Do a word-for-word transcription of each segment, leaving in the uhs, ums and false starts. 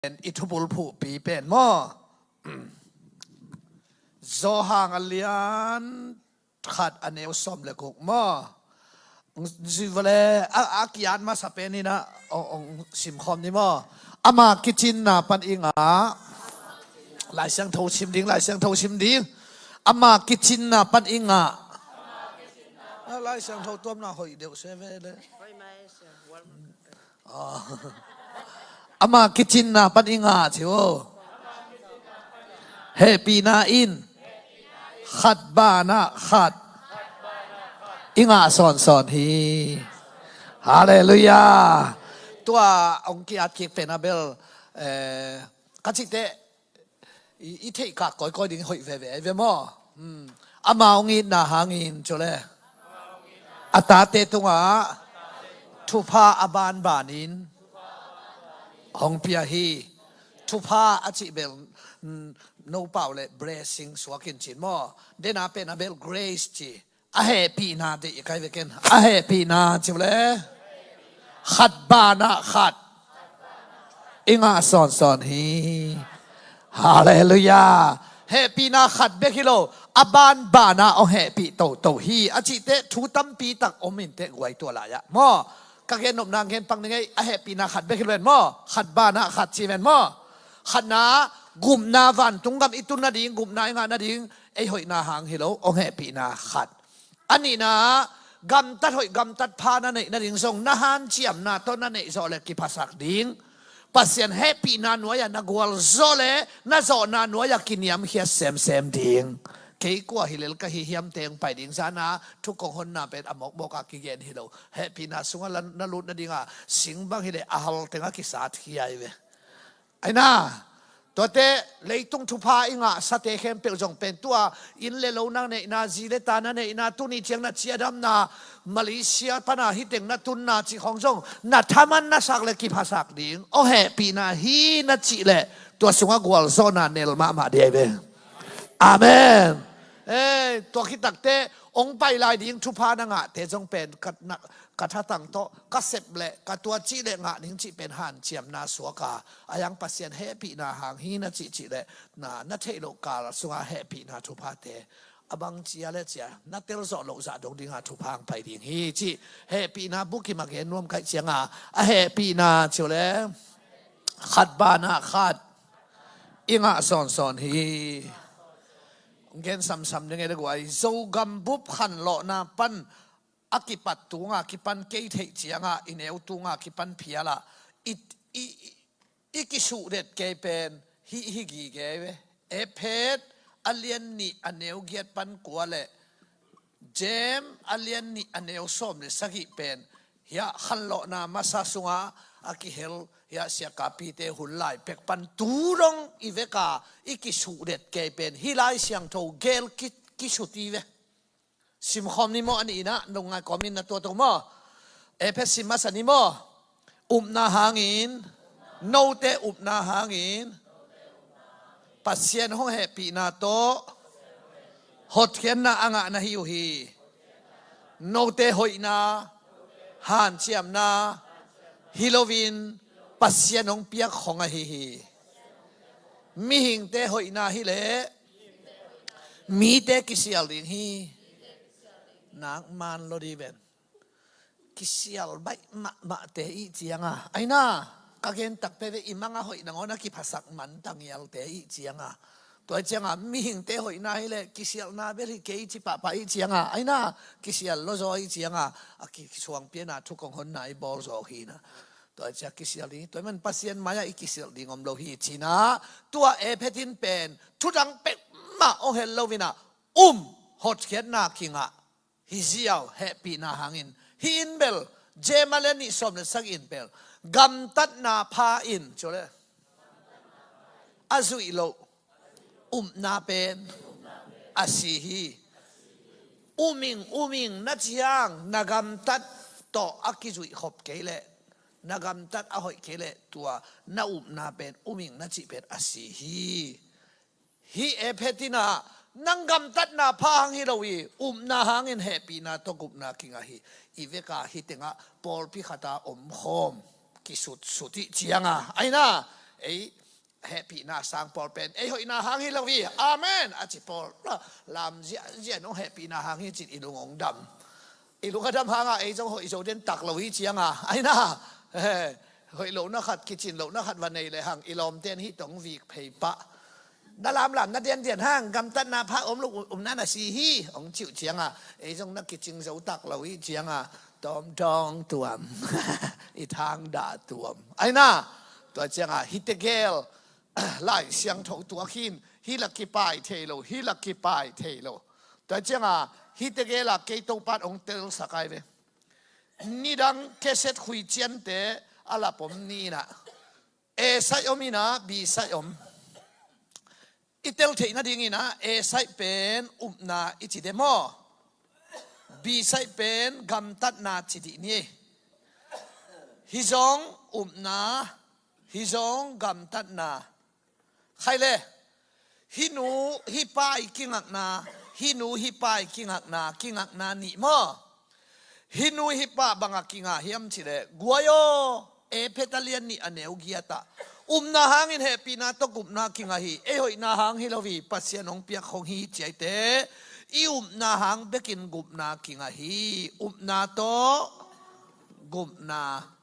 i thubulphuhpi pen maw, Johan a lian khat a neu sawm le guk maw? Zui vawle, a, a kiat masa pen in ah ong, ong simkhawm ni maw? Ama kicinna pan i ngah. Lai Siangtho sim ding, Lai Siangtho sim ding. Ama kicinna pan i ngah. A, Lai Siangtho tuamna hoih deuh se ve le. Ama kicinna pan i ngah ci uh. Hehpihna in khat banah khat i ngah sawnsawn hi. Halleluiah. Tua ong kiat kik pen a bel, eh, ka cih teh i, i theihkak kawikawi ding hoih veve ve maw? Hmm. Ama hong itna hangin cu le a tate tungah thupha a banbanin hong pia hi. Thupha a cih bel, mm, no pau le blessing suak in cin maw? Dena pen a bel grace ci. A hehpihna deih i kai veken. A hehpihna ci uh le khat banah khat i ngah sawnsawn hi. Halleluiah. Hehpihna khat bek hi lo, a banbanah hong hehpih toto hi a cih teh thu tampi tak om in teh guai tua lai-ah maw? Ka gen nopna gen pak ning ei, a hehpihna khat bek hi lo ven maw? Khat banah khat ci ven maw? Khatna, gupna, vantung gam i tun nading, gupna i ngah nading, ei hoihna hang hi lo, hong hehpihna khat. A nihna, gamtat hoih gamtat pha na neih nading zong na hanciamna tawh na neih zawh le kiphasak ding. Pasian hehpihna nuai-ah na gualzawh le na zawhna nuai-ah kiniamkhiat semsem ding. Kei kua hi lel ka hi hiam teng pai ding zana thu kong honna pen a mawkmawk a kigen hi lo. Hehpihna sungah la-, na lut nadinga sing bang hi le a hal tengah kisat hi ai ve. Aina, tuate leitung thupha i ngahsate khempeuh zong pen tua inn le lo na neihna, zi le ta na neihna, tuni ciang na ciadamna, Malaysia pana hiteng na tunna cih khawng zong na thaman na sak le kiphasak ding. Hong hehpihna hi na cih leh tua sungah gualzawhna nel mahmah dih ai ve. Amen. Eh, tua khit takteh hong pai lai ding thupha na ngahte zong pen ka, na, ka thatang tawh ka sep leh ka tua cih leh ngah ning cih pen hanciamna suak a, a yang Pasian hehpihna hang hi na cih cih leh na, na theih loh kal sungah hehpihna thuphate a bang cia le cia na telzawh loh zah dong dinga thupha hong pai ding hi cih hehpihna bukim a gen nuam kaih cianga a hehpihna ci uh le khat banah khat i ngah sawnsawn hi. Gen samsam ding ei le guai, Zogam bup khanlawhna pan a kipat tunga kipan kei theih cianga i neu tunga kipan phiala i, i, i kisuhdet kei pen hih hi gige ve. Efet a lian nih a neu giat pan kua le Jem a lian nih a neu sawm le sagih pen hiah khanlawhna masa sunga a kihel hiah siakapite hun lai pek pan tu dong i veka i kisuhdet kei pen hih Lai Siangtho gel ki, kisuti ve. Simkhawm ni maw, a nih inah nong ngaikawmin na tuato maw? Efet sim masa ni maw? Upna hangin, note upna hangin Pasian hong hehpihna tawh hotkhiatna a ngah na hi uh hi. Note hoihna, hanciamna hi loin Pasian hong piak khong ahi hi. Mihingte hoihna hileh mite kisial ding hi. Nak man lo di ven. Kisial baih mahmahte ih cianga, aina, ka gen takte ve, i manga hoih nangawn a kiphasak man tangialte ih cianga, tua ih cianga mihingte hoihna hileh kisialna bel hi kei ci pahpah ih cianga, aina, kisial lo zaw ih cianga a ki, kisuangpiana thukong honna i bawl zaw hina. Tua ih cia kisial ding, tua ih man Pasian mai-ah i kisial ding om lo hi cina. Tua Efet in pen thudang pek mah ong hel lo vina, um, hotkhiatna kingah hi ziau hehpihna hangin. Hih in bel, Jem a lian nih sawm le sagih in bel gamtatna pha in, cule a zuih loh upna pen a si hi. Uming, uming na ciang na gamtat tawh a kizuih khop kei leh, na gamtat a hoih kei leh tua na upna pen uming na cih pen a si hi. Hih Efet in ah nang gamtatna pha hang hi lo hi, upna hangin hehpihna tawh gupna kingah hi. I veka hih tengah pawlpi khata omkhawm kisutsut ih cianga, aina, Ei hehpihna sang pawl pen ei hoihna hang hi lo hi. Amen a ci pawl, lam ziahziah nong hehpihna hang hi cin i lung hong dam. I lung a dam hangah ei zong hoih zo den tak lo hi cianga, aina, hoih lohna khat, kicin lohna khat va nei le hang i lawmten hih tawh hong vik phei pah. Na lamlam na diandian hang, gamtatna pha om lo, umna na si hi hong cih uh cianga, ei zong na kicing zo tak lo hi cianga, tawmdawng tuam, i thang dah tuam, aina. Tua cianga hihte gel Lai Siangtho tuak hi in, hih la kipai thei lo, hih la kipai thei lo. Tua cianga hihte gela kei Topa'n hong telsak ai ve. Nidang cassette khui ciante a la pom ni inah, A side om inah, B side om. I tel theih nading inah A side pen upna i ci de maw? B side pen gamtatna ci dih ni. Hih zong upna, hih zong gamtatna. Khai le, hih nu hih pa i kingakna, hih nu hih pa i kingakna, kingakna nih maw? Hih nu hih pa bangah kingah hiam cih leh, guai aw, Efesa lian nih a neu giatah, upna hangin hehpihna tawh gupna kingah hi. Ei hoihna hang hi lo hi, Pasian hong piak khong hi ciaite, i upna hang bekin gupna kingah hi. Upna tawh gupna.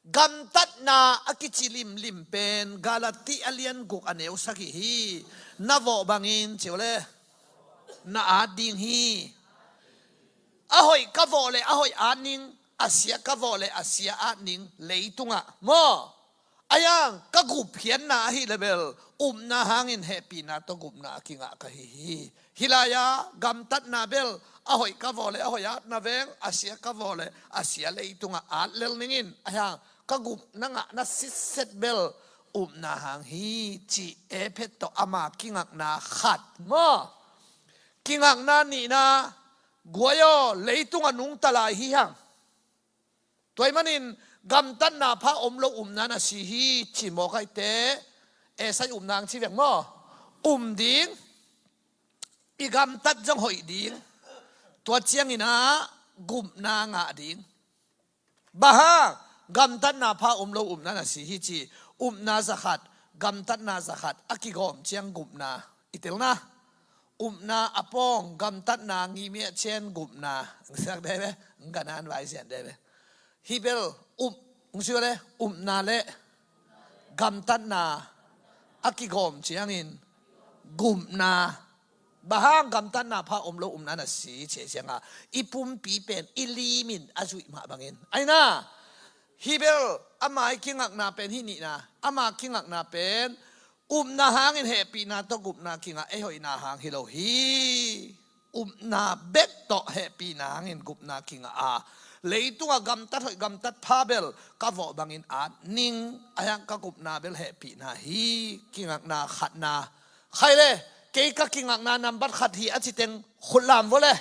Gamtatna a kici limlim pen Galati a lian guk a neu sagih hi. Na vawh bangin ci uh le, na at ding hi. A hoih ka vawh le a hoih at ning, a sia ka vawh le a sia at ning, leitungah maw? Ahi hang ka gupkhiatna ahi le bel, upna hangin hehpihna tawh gupna a kingah ka hi hi. Hih lai-a gamtatna bel, a hoih ka vawh le a hoih at na veng, a sia ka vawh le a sia leitungah at lel ning in. Ahi hang ka gupna ngahna sitset bel, upna hang hi cih Efesa tawh ama kingakna khat maw? Kingakna nihna, guai aw, leitungah nungta lai hi hang. Tua ahih manin gamtatna pha om lo upna na si hi ci mawk aite, A side upna ang ci veng maw? Um ding, i gamtat zong hoih ding. Tua ciangin ah gupna ngah ding. Bang hang? Gamtatna pha om lo upna na si hi ci. Upna za khat, gamtatna za khat a kigawm ciang gupna i telna. Upna a pawng, gamtatna ngimia cian gupna. Ang siak dai ve, ang ganan vai sian dai ve. Hih bel up, ang siak le, upna le gamtatna a kigawm ciangin gupna. Bang hang? Gamtatna pha om lo upna na si ciang a, i pumpi pen i limin a zuih mah bangin. Aina, hih bel ama i kingakna pen hih nihna, ama kingakna pen upna hangin hehpihna tawh gupna kingah, ei hoihna hang hi lo hi. Upna bek tawh hehpihna hangin gupna kingah a, leitungah gamtat hoih gamtat pha bel ka vawh bangin at ning, ahi hang ka gupna bel hehpihna hi. Kingakna khatna. Khai le, kei ka kingakna nambat khat hi a ci teng khut lam vua le.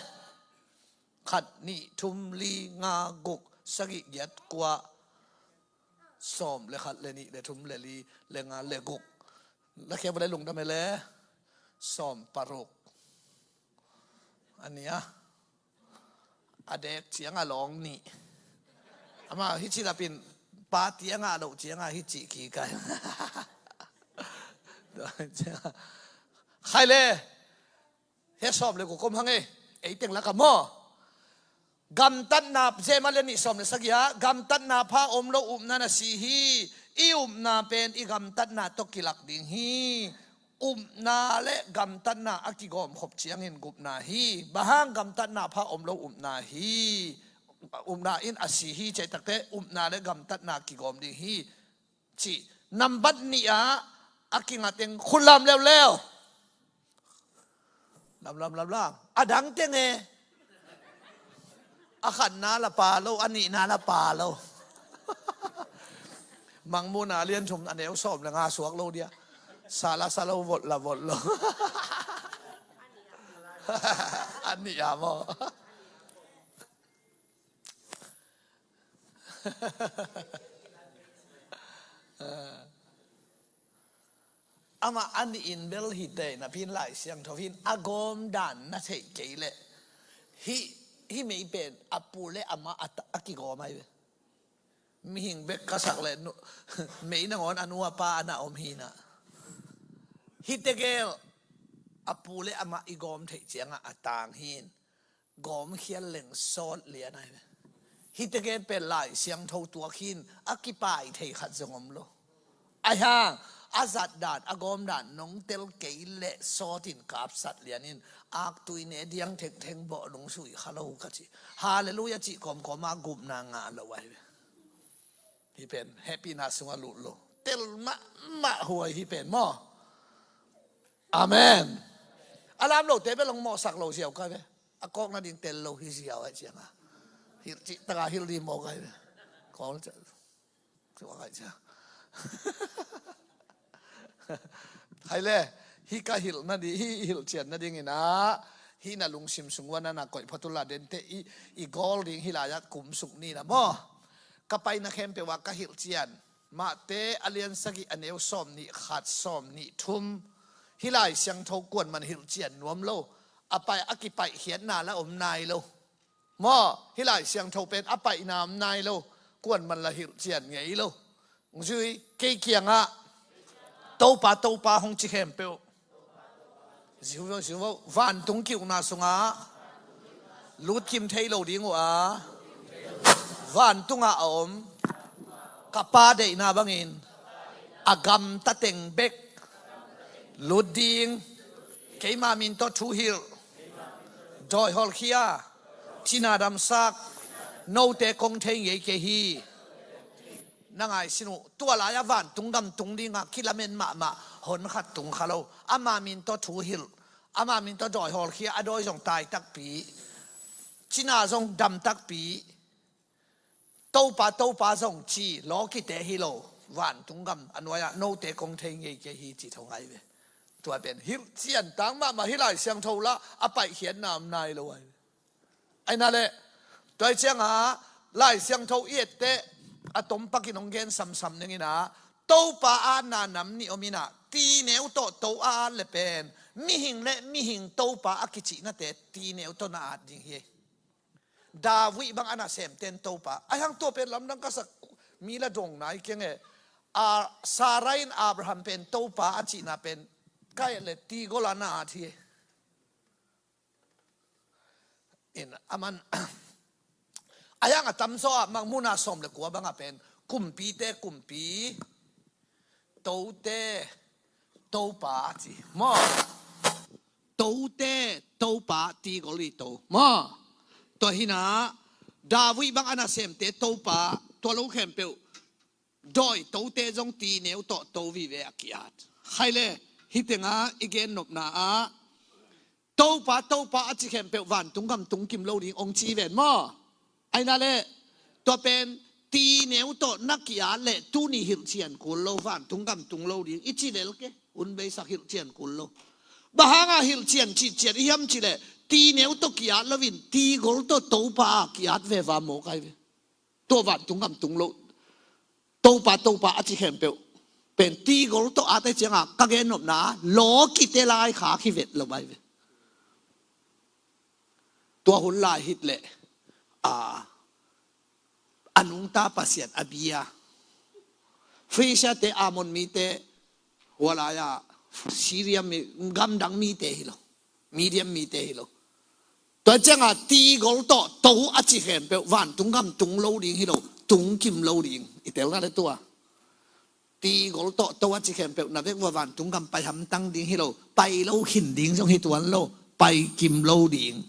Khat, nih, thum, li, nga, guk, sagih, giat, kua, sawm le khat le nih le thum le li le nga le guk. Lakhia vua le lungdam e le. Sawm paruk. A nih a, a dek ciang a lawng nih. Ama hih ci lapin pa tiang a loh ciang a hih ci kikai. Khai le. He sawm le guk om hang e, ei teng lakah maw? Gamtatna, Jeremiah le nih sawm le sagih ah, gamtatna pha om lo upna na si hi. I upna pen i gamtatna tawh kilak ding hi. Upna le gamtatna a kigawm khop ciangin gupna hi. Bang hang? Gamtatna pha om lo upna hi. Upna in a si hi, cih takte upna le gamtatna kigawm ding hi. Cih nambat nih ah a kingah teng khut lam leuleu. Lam, lam, lam, lam. A dang teng e. A khatna la pa lo, a nihna la pa lo. Mangmuhna lian thum a neu sawm le nga suak lo dia. Sa la sa lo, vot la vot lo. A nih ah maw? Amah a nih in bel hi teh, napi in Lai Siangtho hi in a gawm dan na theih kei leh, hih, hih mei pen a pu le amah a ta-, a kigawm ahi ve. Mihing bek ka sak le nu, mei nangawn a nu a pa a na om hi na. Hite gel a pu le amah i gawm theih ciangah a tang hin gawm khial leng sawt lian ahi ve. Hite gel pen Lai Siangtho tuak hin a kipai thei khat zong om lo. Ahi hang a zat dan a gawm dan nong tel kei leh sawt in kapsat lian in aktui ne diang thengtheng bawh nong sui kha lo ka ci. Halleluiah cih kawmkawm a gupna ngah lo ahi ve. Hih pen hehpihna sungah lut lo. Tel mahmah huai hih pen maw? Amen. A lam lote bel hong mawhsak lo ziau kai ve. A kawk nading tel lo hi ziau ahi cianga hilh cih taka hilh dih mawk ahi ve. Kawk cih, cih mawk ahi cianga. Hai le, hih ka hilh nading, hih hilh cian nading ina, hih na lungsim sung ua na na koih phot ula dente i, i gawl ding hih lai-at kum suk ni na maw? Ka paina khempeuh ah ka hilh cian. Mahte a lian sagih a neu sawm nih khat sawm nih thum. Hih Lai Siangtho kuanman hilh cian nuam lo. A pai a kipaih khiatna la om nai lo. Maw, hih Lai Siangtho pen a paihna om nai lo. Kuanman la hilh cian ngei lo. Zui, kei kiangah Topa, Topa hong ci khempeuh. Ziu vo, ziu vo. Vantung kiukna sungah lutkim thei lo ding uh a, vantungah a om ka Pa deihna bangin a gamta teng bek lut ding. Keima min tawh thu hilh, dawi hawlkhia, cina damsak, note kong thei ngei kei hi. Na ngaihsun uh, tua lai-ah vantung gam tung dingah kilamen mahmah hon khat tung kha lo. Ama min tawh thu hilh, ama min tawh dawi hawlkhia, a dawi zong tai takpi, cina zong dam takpi, Topa, Topa zong ci lawkite hi lo. Vantung gam a nuai-ah note kong thei ngei kei hi ci tho ngai ve. Tua pen hilh cian tang mahmah hih Lai Siangtho lah a paihkhiatna om nai lo ahi ve. Aina le, tua hi cianga Lai Siangtho i etteh a tom pakin hong gen samsam nengina, Topa a na nam nih om ina, tineu tawh to a at le pen mihing le mihing Topa a kicihnate tineu tawh na at ding hi. David bang a nasemten Topa a hiang tua pen lamdang ka sak. Mi la dong nai kenge. A, Sarah in Abraham pen Topa a cihna pen ka et le tigol a na at hi. In aman a hiang a tamzaw ah mangmuna sawm le kua banga pen kumpite kumpi, tote Topa a ci maw? Tote Topa, tigol i to maw? Tua hina David bang a nasemte Topa, tua lo khempeuh dawi tote zong tineu tawh to vive a ki-at. Hai le, hitenga i gennopna ah Topa, Topa a ci khempeuh vantung gam tung kim lo ding hong ci ven maw? Aina le, tua pen tineu tawh na ki-at le tuni hilh cian kul lo, vantung gam tung lo ding i ci lel ke. Un beisak hilh cian kul lo. Bang hanga hilh cian cih cian i hiam cih le tineu tawh ki-at loin tigol tawh Topa a ki-at veva mawk ahi ve. Tua vantung gam tung lo. Topa, Topa a ci khempeuh pen tigol tawh at ahi cianga ka gennopna lawkite lai khak hi vet lo ahi ve. Tua hun lai hit leh a, a nungta Pasian a bia Phrisia te, Ammon mite, hua lai-a Syria mi, gamdang mite hi lo, Midian mite hi lo. Tua cianga tigol tawh to a ci khempeuh vantung gam tung lo ding hi lo, tung kim lo ding. I telna le tua tigol tawh to a ci khempeuh na vek vua vantung gam pai hamtang ding hi lo, pai lo khin ding zong hi tuan lo, pai kim lo ding.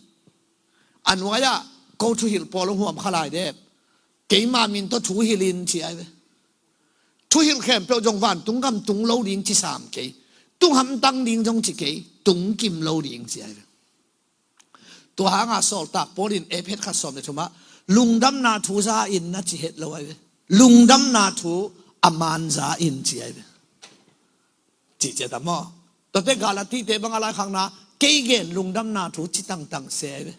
A nuai-ah ko thuhilh pawl hong huam kha lai dep. Keima min tawh thuhilh in ci ai ve. Thuhilh khempeuh zong vantung gam tung lo ding ci sam kei. Tung hamtang ding zong ci kei, tung kim lo ding ci ai ve. Tua hanga sawltak Paul in Efesa khat sawm le thumah lungdamna thu za in na ci het lo ai ve. Lungdamna thu a man za in ci ai ve. Cih ciat a maw? Tuate Galatite banga laikhakna kei gen lungdamna thu ci tangtang se ai ve.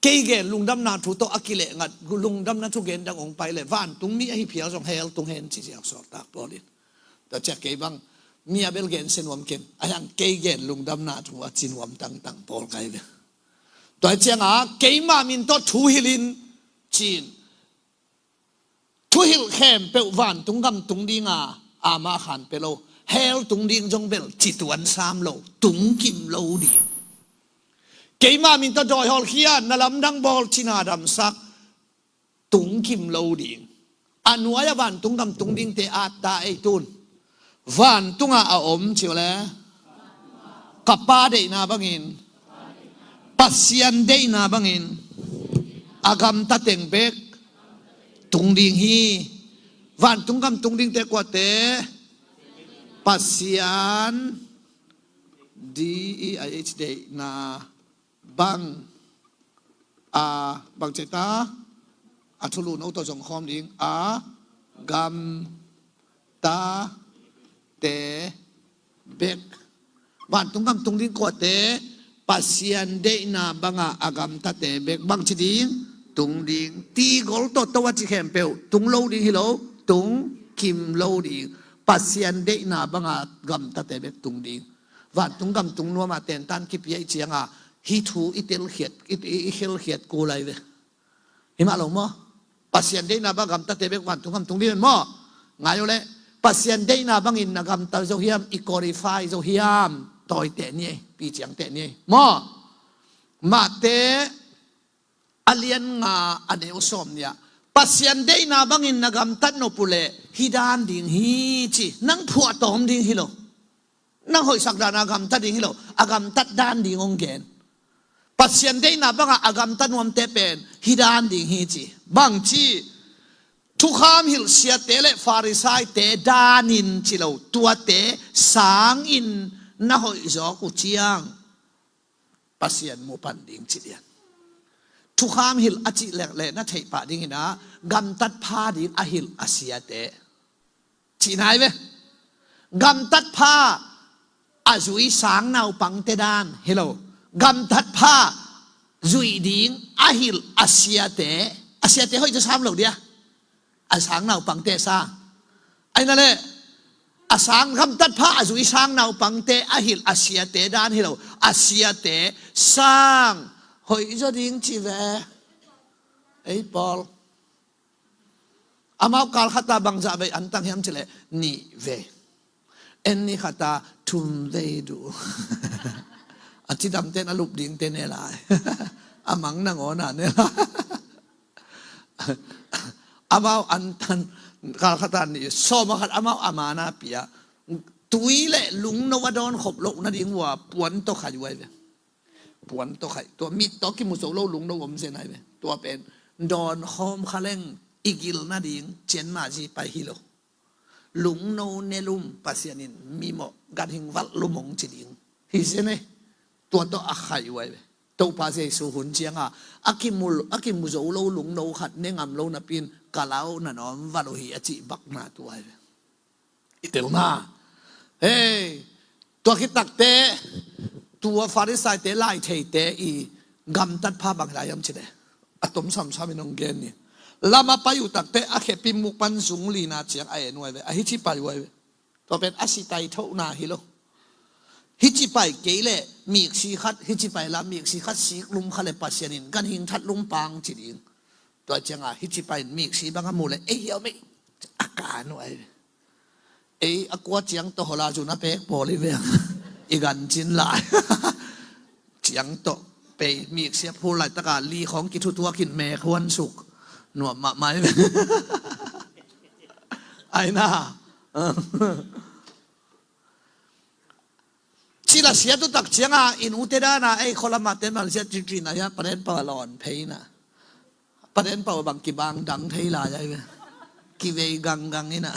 Kei gen lungdamna thu tawh a kileh ngat lungdamna thu gen dang hong pai le vantung mi ahi phial zong hell tung hen ci ziau sawltak Paul in. Tua ciah kei bang mi a bel gen se nuam ken a hiang kei gen lungdamna thu a ci nuam tangtang Paul kai ve. Tua cianga keima min tawh thuhilh in cin Thuhilh khempeuh vantung gam tung dinga ama khan pia lo, hell tung ding zong bel ci tuan sam lo, tung kim lo ding. Keima min tawh dawi hawlkhia, na lamdang bawl, cina damsak, tung kim lo ding. A nuai-ah vantung gam tung dingte at ta ei tun. Vantungah a om ci uh le, ka Pa deihna bangin, Pasian deihna bangin a gamta teng bek tung ding hi. Vantung gam tung dingte kuate? Pasian, D E I H, deihna bang, a, bang ci ta, a thulu no tawh zong khawm ding, a gamtate bek. Vantung gam tung ding kuate? Pasian deihna banga a gamtate bek. Bang ci ding? Tung ding. Ti gol tawh to a ci khempeuh tung lo ding hi lo, tung kim lo ding. Pasian deihna banga gamtate bek tung ding. Vantung gam tung nuama tentan kipia i cianga hih thu i telkhiat, i, i, i khelkhiat kul lai ve. Hi mah lo maw? Pasian deihna bang gamtate bek vantung gam tung ding maw? Ngai uh leh, Pasian deihna bangin na gamta zo hiam, i qualify zo hiam? Tawiteh ni ei, piciangteh ni ei maw? Mate a lian nga, a neu sawm nih ah, Pasian deihna bangin na gamtat nop uh leh hih dan ding hi ci. Nang phuahtawm ding hi lo. Nang hoihsak dana gamtat ding hi lo, a gamtat dan ding hong gen. Pasian deihna banga a gamta nuamte pen hih dan ding hi ci. Bang ci? Thukham hilh siate le Farisaite danin ci lo, tuate sangin na hoih zawk uh ciang Pasian mu pan ding ci lian. Thukham hilh a cih leh na theih pah dingin ah, gamtat pha ding a hilh a siate cihna hi ve. Gamtat pha a zui sang naupangte dan hi lo. Gamtat pha zuih ding a hilh a siate, a siate hoih zaw sam lo dia, a sang naupangte sang. Aina le, a sang, gamtat pha a zui sang naupangte a hilh a siate dan hi lo. A siate sang hoih zaw ding ci ve. Ei pawl. Amau kal khata bangzah vei an tang hiam ci leh nih vei. En ni khata thum vei duh. A cidamte na lup dingte ne lai. A mang nangawna ne lai. Amau an tan kal khata nih sawm a khat amau a mana pia. Tui le lungno a dawn khop loh nading uh a puan tawh khai uh ai ve. Puan tawh khai, tua mit tawh kimu zo lo lungno om zen ai ve. Tua pen dawn khawm kha leng i gil nading cian mah zi pai hi lo. Lungno ne lum, Pasian in mimawh ganhing valh lum hong ci ding hi zen ei. Tua tawh a khai uh ai ve. Topa Jesu hun cianga a kimu, a kimu zo lo lungno khat ne ngam lo napi-in ka lau na nawm valh uh hi a cih bakna tua ai ve. I telna. Hei, tua khit takte, tua Farisaite, laitheite i gamtat pha bang hi lai hiam ci leh, a tom samsam in hong gen ni. Lam a pai uh takte a khepi muk pan zung lina ciang a en uh ai ve, a hici pai uh ai ve. Tua pen a si tai thohna hi lo. Hici pai kei leh miksi khat, hici pai la miksi khat sik lum kha leh Pasian in ganhing that lum pang ci ding. Tua cianga hici pai in miksi bang a mu leh ei hiau mei a kan uh ai ve. Ei a kua ciang tawh hola zun a pek pawl i veng i gan cin lai. Ciang tawh pei miksi a phul laitaka li khawng kithutuak in mek huan suk nuam mahmah i veng. Aina. Cila siat uh tak cianga i nute dana ei khualama ten bang siat cingcin a hia paden pau a lawn phei ina. Paden pau bang kibang dang thei lai ai ve. Kivei ganggang ina.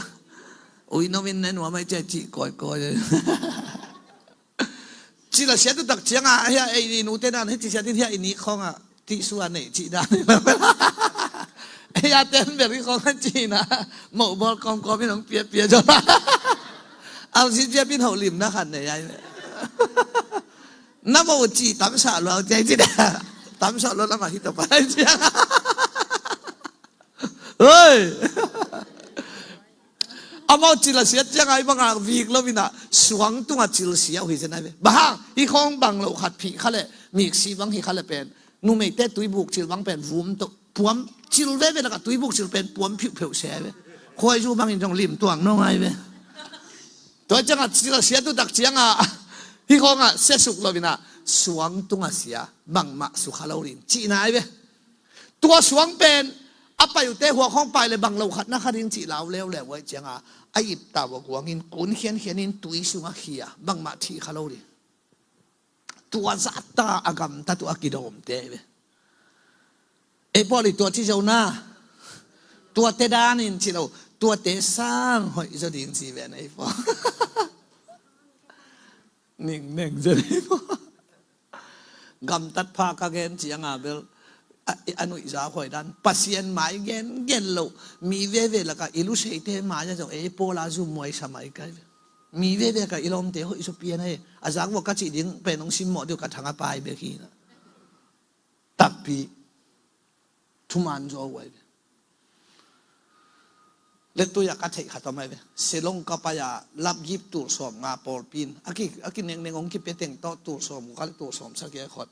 Ui nomin ne nuam ai cia cih kawikawi ai. Cila siat uh tak cianga hia ei i nute dana hei ci siat in hia i nik khawnga tihsua nei cih dan. Hei a ten beri khawnga cihna. Moh bawl kawmkawm in hong piapia zaw. Au si piapin hoh limna khan nei ai ve. Na moh ci tamsa luau ciai ci da. Tamsa luau lama hita pa ai cia. Hei. Amau cila siat cianga i banga vik lo ina suang tunga cil sia uh hi zen ai ve. Bahang hi khawng bang lo khat phih kha leh miksi bang hi kha leh pen numeite tuibuk cil bang pen vum to Puam cil veve lakah tuibuk cil pen puam phiuhpheuh se ai ve. Khuaizu bangin zong lim tuang nong ai ve. Tua ciangah cil a sia tutak ciangah hih khawngah sia suk loinah suang tungah sia bangmah sukha lo ding cihna ai ve. Tua suang pen a pai uhte huak hong pai le bang lo khat na kha ding cih lau leuleu uh ai ciangah a iptau a guangin kun khiankhianin tui sungah khia bangmah thih kha lo ding. Tua zahta a gamtat uh a kidawmte ve. Ei Paul i tua ci zo na. Tuate danin ci lo. Tuate sang hoih zo ding ci ve na ei Paul. Ningneng zo na ei Paul. Gamtat pha ka gen cianga bel a, a nuihza huai dan Pasian mai gen gen lo. Mi veve laka i luseite mai a zong ei Paul a zum muai sa mai kai ve. Mi veve ka i lawmte hoih zaw pian a e. A zak vua ka cih ding pen hong simmawh deuh ka thang a pai bek hi na. Takpi thuman zaw huai ve. Letui a ka theih khat om ai ve. Selong ka pai a lapgip tul sawm nga pawlpin a ki, a kinengneng hong kipia teng tawh tul sawm ka le tul sawm sakia khot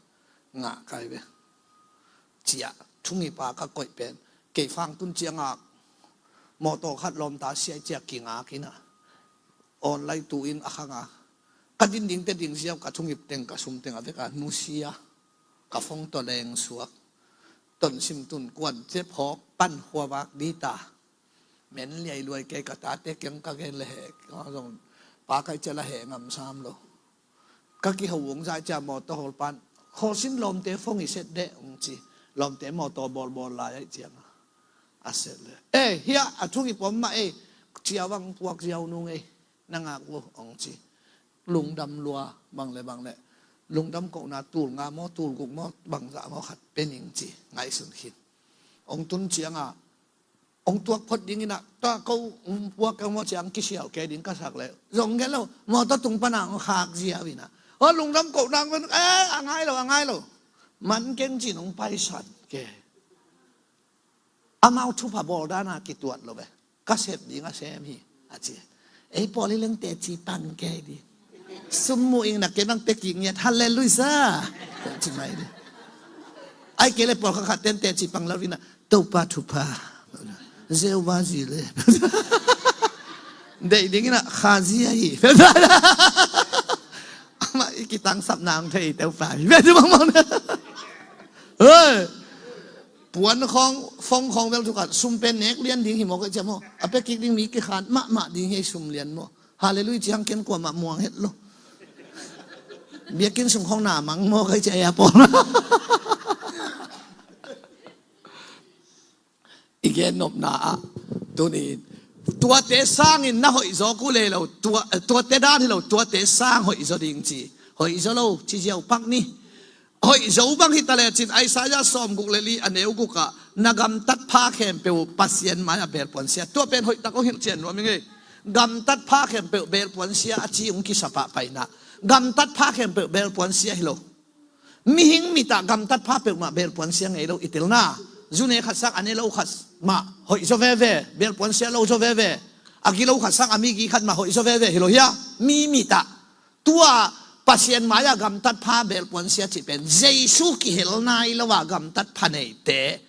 ngah kai ve. Ciah thungipa ka koih pen kei fangtun ciangak mawtaw khat lawmta siai ciah kingak ina online tu in a khanga ka din ding te ding ziau ka thungip teng ka sum teng a veka nusia ka fong tawh leng suak. Tonsim tun kuan cep hawk pan huavak dita. Men liai luai kei ka tate kiang ka gen le he zong pa kai cia la he ngam sam lo. Ka kiho ung zai cia mawtaw hol pan hosin lawmte fong i set deh ung ci. Lawmte mawtaw bawlbawl lai ai cianga a set le e hia a thung i pom mah e. Cia vang puak ziau nung e. Na ngak uh ong ci. Lungdam lua bang le bang le lungdam kohna tul nga maw tul guk maw bangzah maw khat pe ning ci. Ngaihsun khin ong tun cianga ong tuak phot ding ina ta ko ong puak ka maw ciang kisiau ke ding ka sak le zong gen lo maw ta tung pana ong khak zia wina. Aw lungdam kohna ong e a ngai lo a ngai lo. Man keng cin ong paisan ke. Amau thupha bawl dana kituat lo ve. Ka sep ding a sem hi a ci. Ei pawl i leng teci pang kei di. Sum mu ing na ke bang pe kik ngiat halleluia. Ci mai di. Ai ke le pawl kha khat ten teci pang lo vina Topa thupha. Zeu va zi le. Dei ding ina kha zi a hi. Ama i kitang sap nang thei Topa hi. Ve tu bang bang. Hei. Puan khawng fong khawng bel thukat sum pen nek lian ding hi maw ka cia maw a pia kik ding mi kikhan mahmah ding hi sum lian maw. Halleluia ciang ken kuamah muang het lo. Biakin sung khawng na mang maw ka cia ya pawl. I gen nopna ah tunin tuate sangin na hoih zaw ku le lo. Tuate dan hi lo tuate sang hoih zaw ding ci. Hoih zaw lo ci ziau pak ni. Hoih zo bang hita lecin Isaiah sawm guk le li a neu guk ah na gamtat pha khempeuh Pasian mai-ah belpuan sia. Tua pen hoih tak hong hilh cian nuam i ngei. Gamtat pha khempeuh belpuan sia a ci hong kisa pahpaina. Gamtat pha khempeuh belpuan sia hi lo. Mihing mitah gamtat pha peuhmah belpuan sia ngei lo i telna. Zune khat sang a ne lo khat mah hoih zaw veve belpuan sia lo zaw veve. A gi lo khat sang a mi gi khat mah hoih zaw veve hi lo hia. Mi mitah Tua Pasian mai-ah gamtat pha belpuan sia cih pen Jesu kihel nai lo a gamtat pha neite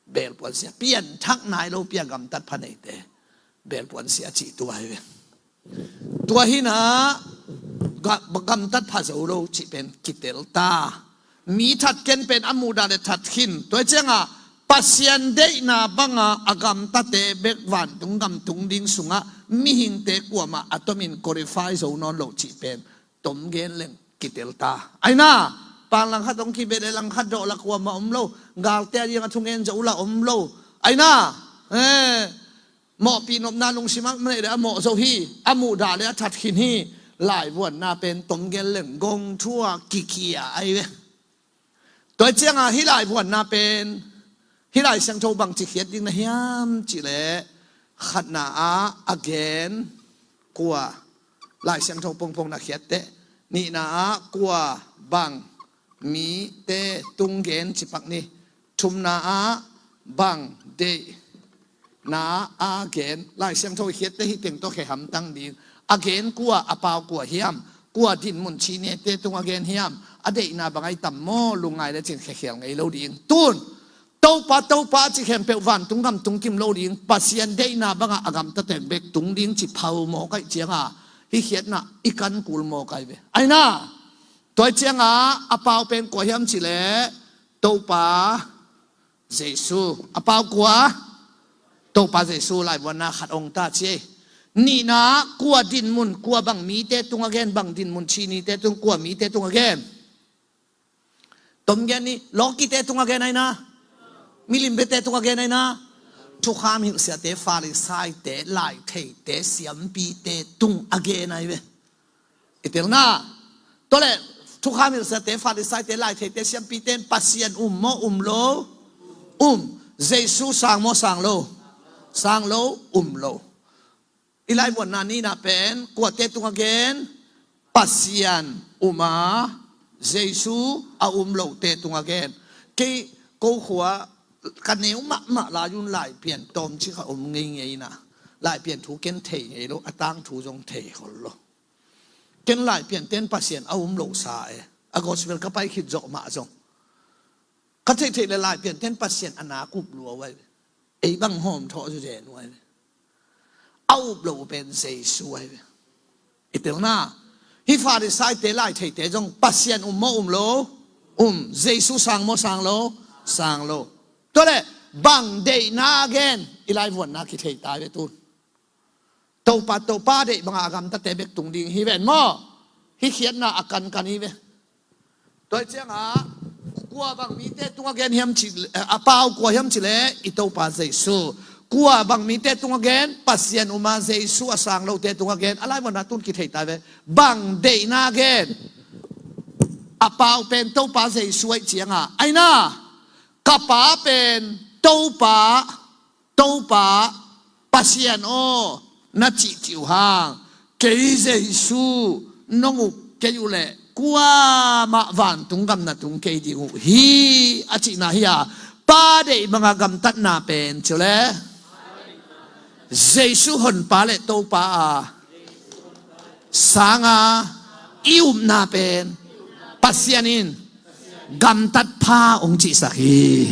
belpuan sia pianthak nai lo pia gamtat pha neite belpuan sia cih tua hi ve. Tua hinah gamtat pha zo lo cih pen kitel ta. Mi that ken pen a muhdah le that khin tua ciangah Pasian deihna banga a gamtate bek vantung gamtung ding sungah mihingte kuamah a tomin qualify zo nawn lo cih pen tom gen leng kitel ta. Aina pan langkhat hong kibet le langkhat dawh la kuamah om lo. Galte a ding a thungen zo la om lo. Aina mawhpih nopna lungsim a neih le a mawh zo hi. A muhdah le a that khin hi. Laivuanna pen tom gen leng gong thua kikia ai ve. Tua cianga hih laivuanna pen hih Lai Siangtho bangci khiat ding na hiam cihleh khatna ah a gen kua Lai Siangtho pongpong na khiatteh nihna ah kua bang mite tunggen cipak ni. Thumna ah bang deih na a gen Lai Siangtho i khiatte hi teng tawh khe hamtang ding. A gen kua a pau kua hiam? Kua dinmun chinete tung a gen hiam? A deihna bang ai tam maw lungngai le cin khekhial ngei lo ding tun. Topa, Topa a ci khempeuh vantung gam tung kim lo ding, Pasian deihna bangah a gamtate bek tung ding ci pha uh mawk ahih cianga, hih khiatna i kan kul mawk ahi ve. Aina, tua ahih cianga a pau pen kua hiam cileh, Topa Jesu. A pau kua? Topa Jesu. Laivuanna khat ong ta ci ei. Nihna, kua dinmun, kua bang mite tung a gen, bang dinmun, chinite tung, kua mite tung a gen? Tom gen ni, lawkite tung a gen aina? Milim biate tung a gen aina? Thukham hilhsiate, Farisaite, laitheite, siampite tung a gen ahi ve. I telna. Tua leh, thukham hilhsiate, Farisaite, laitheite, siampite in Pasian um maw, um lo? Um. Jesu sang maw, sang lo? Sang lo, um lo. I laivuanna nihna pen kuate tung a gen? Pasian um a, Jesu a um lote tung a gen. Kei ko khua ka neu mahmah lai un Laipian tawmcik a om ngeingei ina, Laipian thu ken thei ngei lo, a tangthu zong thei khol lo. Ken Laipianten Pasian a um lo sa e. A gospel ka pai khit zawh mah zong ka theihtheih le Laipianten Pasian a nak up lua uh ahi ve. Ei bang hawm thawh zu zen uh ahi ve. A up lo uh pen Jesu ahi ve. I telna. Hih Farisaite, laitheite zong Pasian um maw, um lo? Um. Jesu sang maw, sang lo? Sang lo. Tua leh, bang deihna gen? I laivuanna kithei ta ve tun. Topa, Topa deih banga a gamtate bek tung ding hi ven maw? Hih khiatna a kankan hi ve. Tua hi cianga, kua bang mite tung a gen hiam ci, a pau kua hiam cileh, i Topa Jesu. Kua bang mite tung a gen? Pasian um a, Jesu a sang lote tung a gen. A laivuanna tun kithei ta ve. Bang deihna gen? A pau pen Topa Jesu ahih cianga, aina, ka Pa pen Topa, Topa, Pasian aw, na cihcih uh hang, kei Jesu nong up kei uh leh kuamah vantung gam na tung kei ding uh hi, a cihna hi a. Pa deih banga gamtatna pen ci uh leh, Jesu Honpa le Topa a sanga i upna pen Pasian in gamtat pha hong cihsak hi.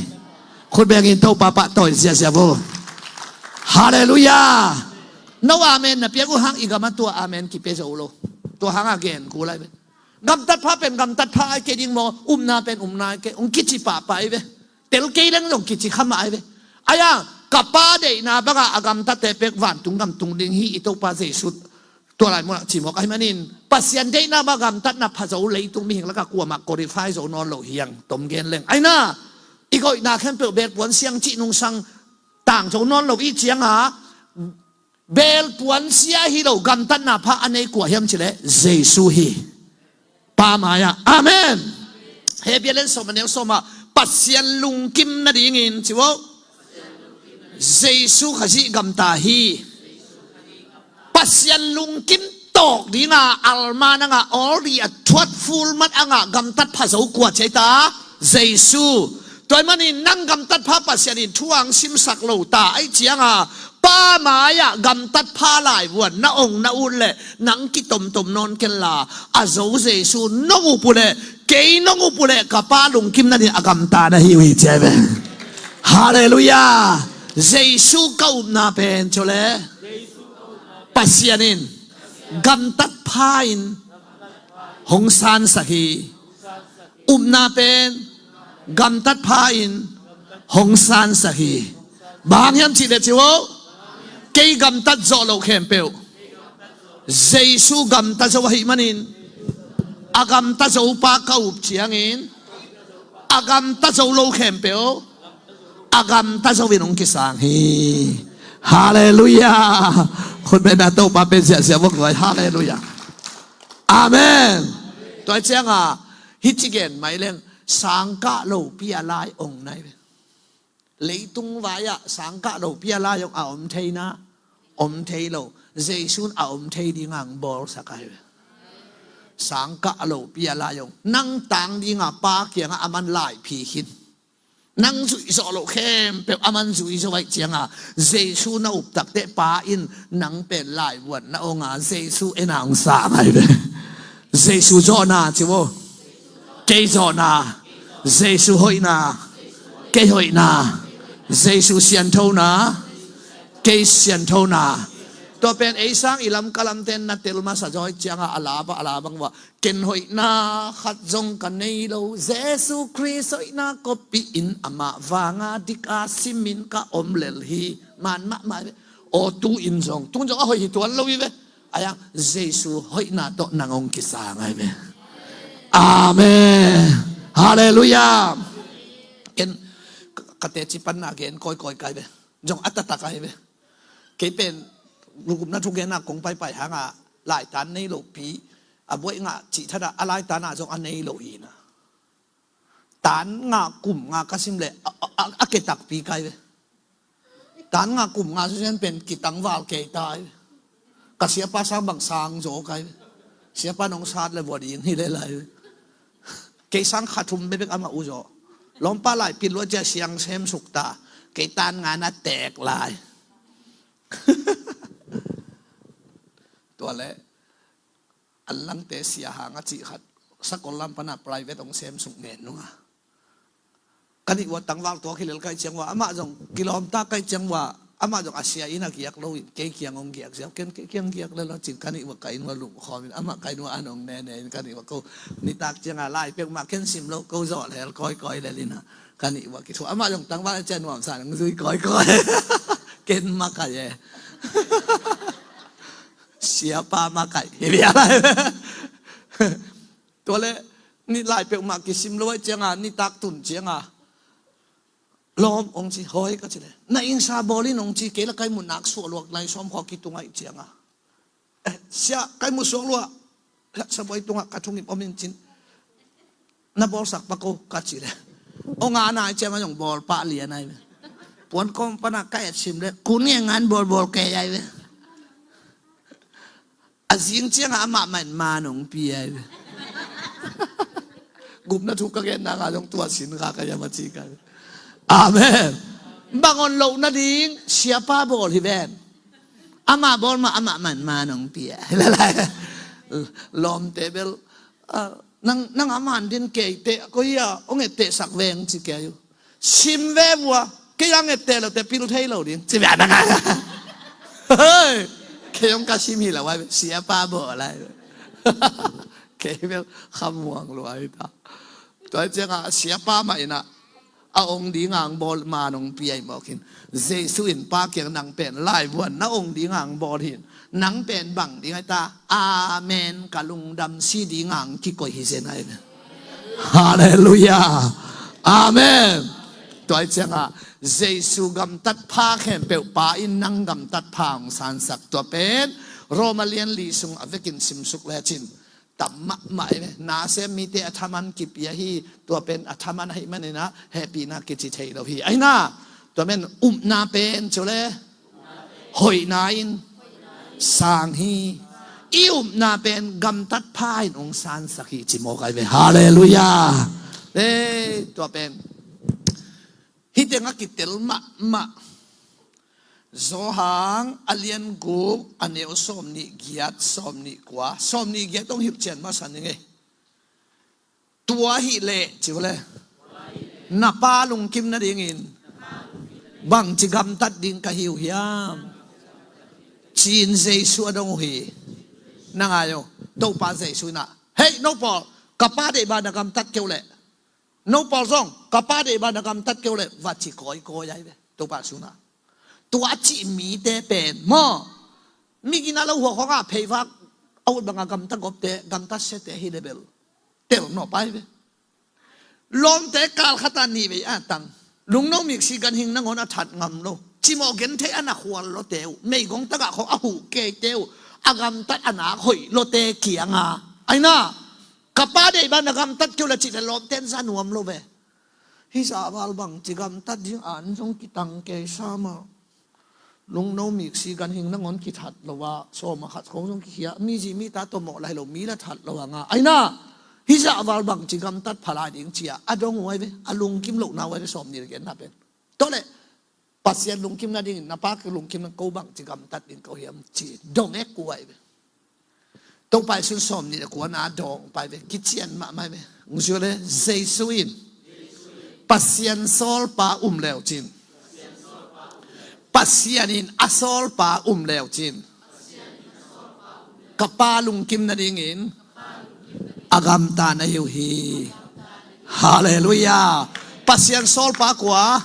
Khut bengin Topa pahtawi ziahziah vo. Halleluiah. No amen na piak uh hang i gama tua amen kipia zo lo. Tua hanga gen kul ahi ve. Gamtat pha pen gamtat pha ahi kei ding maw, upna pen upna ahi kei, hong kici pahpah ahi ve. Tel kei leng zong kici kha mah ahi ve. Ahi a, ka Pa deihna banga a gamtate pek vantung gam tung ding hi, i Topa Jesu. Tua lai munah cimawk ahih manin Pasian deihna banga gamtatna pha zo leitung mihing lakah kuamah qualify zo nawn lo hi hang, tom gen leng. Aina, i goihna khempeuh belpuan siang cih nungsang tang zo nawn lo i cianga, belpuan sia hi lo gamtatna pha a nei kua hiam cileh, Jesu hi. Pa mai-ah. Amen. Hebrew lian sawm a neu sawm ah, Pasian lungkim nadingin ci uh. Jesu Khazih gamta hi. Pasian lungkim tawk dinga, Alma nanga, all the a thuat full mat anga gamtat pha zo kua ci ahi ta, Jesu. Tua ahih manin nang gamtat pha Pasian in thu hong simsak lo ta ahih cianga, Pa mai-ah gamtat pha laivuan na ong na ut leh nang kitomtom nawn kenla, a zo Jesu nong up uh leh, kei nong up uh leh ka Pa lungkim nading a gamta na hi uh hi ci ahi ve. Halleluiah. Jesu ka upna pen ci uh leh, Pasian in gamtat pha in hong sansak hi. Upna pen gamtat pha in hong sansak hi. Bang hang hiam cih leh ci uh, kei gamtat zawh loh khempeuh Jesu gamta zo ahih manin, a gamta zo pa ka up ciangin, a gamta zo lo khempeuh a gamta zo in hong kisang hi. Halleluiah. Khut bengin Topa pen ziahziah vok vai. Halleluiah. Amen. Tua hi cianga, hih ci gen mai leng, sangkah lopi a lai ong nai ve. Leitung vai-ah sangkah lopi a lai ong a om thei na, om thei lo. Jesu in a om thei dinga hong bawlsak ahi ve. Sangkah lopi a lai ong. Nang tang dinga Pa kiangah a man laiphi khin. Nang zuih zawh loh khempeuh a man zui zo ahih cianga, Jesu na up takteh Pa in nang pen laivuan na ong a, Jesu en a hong sang ahi ve. Jesu zawhna ci uh. Kei zawhna. Jesu hoihna. Kei hoihna, Jesu sianthona, kei sianthona. Tua pen ei sang i lam ka lamte na tel masa zaw ahih ciangah a la bang, a la bang uah, ken hoihna khat zong ka nei lo, Jesu Khrist hoihna kopihin amah vanga dika simin ka om lel hi. Man mahmah hi ve. Aw, tu-in zong, tu-in zong a hoih hi tuan lo hi ve. Ahi hang Jesu hoihna tawh nang hong kisang ahi ve. Amen. Halleluiah. Ken ka teci panna gen kawikawi kai ve. Zong a taktak ahi ve. Kei pen lugupna thugenna kong paipai hanga laitan nei lopi, a buaih ngah cih thada a laitana zong a nei lo hina. Tan nga kum nga ka sim leh a, a, a, a ke takpi kai ve. Tan nga kum nga susian pen kitangval kei tai ve. Ka siapa sang bang sang zaw kai ve. Siapa nong sat le vua ding hi le lai ve. Kei sang kha thum bekbek amah uh zaw. Lawmpa lai pil lua cia siang sem suk ta. Kei tan nga na tek lai. Tua le an langte sia hang a cih khat sakol lam pana private hong sem suk ngen nunga. Ka nih ua tangval tuak hi lel kai ciang ua, amah zong kilawmta kai ciang ua, amah zong a sia in a giak lo in, kei kiang hong giak ziau, ken kei kiang giak lel lo cin, ka nih ua ka in ua lungkhawm in, amah ka in ua an hong nene in, ka nih ua ko nitak cianga lai peuhmah ken sim lo, ko zawh lel kawikawi lel in a, ka nih ua kithuah, amah zong tangval a ciang nuamsa nang zui kawikawi. Ken makaih e. Siapa makaih hi bia lai. Tua le ni lai peuhmah kisim lo ahih cianga, nitak tun cianga lawm hong ci, hawi ka ci le, na innsa bawl in hong ci, kei la kai mu nak suah luak lai sawm khua kitung ahih cianga, eh, sia kai mu suak luah, sabuai tungah ka thungip om in cin, na bawlsak pa ko ka ci le, hong a nai cianga zong bawl pah lian ahi ve. Puan kawm pana ka et sim le, kun nge ngan bawlbawl kei ahi ve. A zing ciangah amah mah in man hong pia ahi ve. Gupna thu ka genna nga zong tua sin kha ka hiam a ci ka. Amen. Bang hon loh nading siapa bawl hi ven. Amah bawl mah amah mah in man hong pia. Lawmte bel, ah, nang, nang a man din kei teh, ko hi a hong ettehsak veng ci kei uh. Sim ve vua, kei ang etteh lote pil thei lo ding ci ve a nang a. Hei, kei hong ka sim hi lo ai ve, siapa bawl ai ve. Kei bel khamuang lua hi ta. Tua cianga siapa mah inah a ong dinga ang bawl man ong piai mawkin, Jesu in Pa kiang nang pen laivuan na ong dinga ang bawl hin, nang pen bang ding ai ta? Amen. Ka lungdam si dinga ang kikoi hi zen ai ve. Halleluiah. Amen. Tua cianga Jesu gamtat pha khempeuh Pa in nang gamtat pha ong sansak. Tua pen Roma lian li sung a vekin simsuk lecin tam mahmah hi ve. Nasem mite a thaman kipia hi. Tua pen a thaman ahih maninah hehpihna kici thei lo hi. Aina, tua men upna pen cu le hoihna in sang hi. I upna pen gamtat pha in ong sansak hi ci mawk ai ve. Halleluiah. Ei, tua pen hih tengah kitel mahmah. Johan a lian guk a neu sawm nih giat, sawm nih kua, sawm nih giat ong hilh cian masa ning ei. Tua hi leh ci uh le, na pa lungkim nadingin bangci gamtat ding ka hi uh hiam? Ci-in Jesu a dong uh hi. Na ngai uh, Topa Jesu inah, hei no pawl, ka pa deih bang na gamtat keuh leh, no pawl zong ka pa deih bang na gamtat keuh leh, va ci kawikawi ai ve Topa Jesu inah. Tua a cih mite pen maw, migin a lo huak hawngah pheivak a ut banga gamta gopte, gamta siate hi le bel tel nawh pai ve. Lawmte kal khata nih vei a tang, lungno miksi ganhing nangawn a that ngam lo, cimawh gentheih a na khual lote uh, meigong tagah khawng a huh keite uh, a gamtat a nak hoih lote kianga, aina, ka pa deih bang na gamtat keuh le cih le lawmte in za nuam lo ve. Hih zahval bangci gamtat ding an zong kitang kei sa mah. Lungno miksi ganhing nangawn kithat lo a, sawma khat khong zong kikhia, mi zi mi ta tawh mawh lai lo, mi la that lo a nga. Aina, hih zahval bangci gamtat pha lai ding cia a dong uh ai ve, a lungkim lohna uh ai ve, sawm nih le genna pen. Tua le Pasian lungkim nadingin na pa lungkim na ko bangci gamtat ding ko hiam ci dong ek uh ai ve. Topa Jesu in sawm nih le kuana dawng pai ve, kician mahmah ve. Ngusio le Jesu in Pasian sawlpa um leucin, Pasian in a sawlpa um leucin, ka pa lungkim nadingin a gamta na hi uh hi. Halleluiah. Pasian sawlpa kua?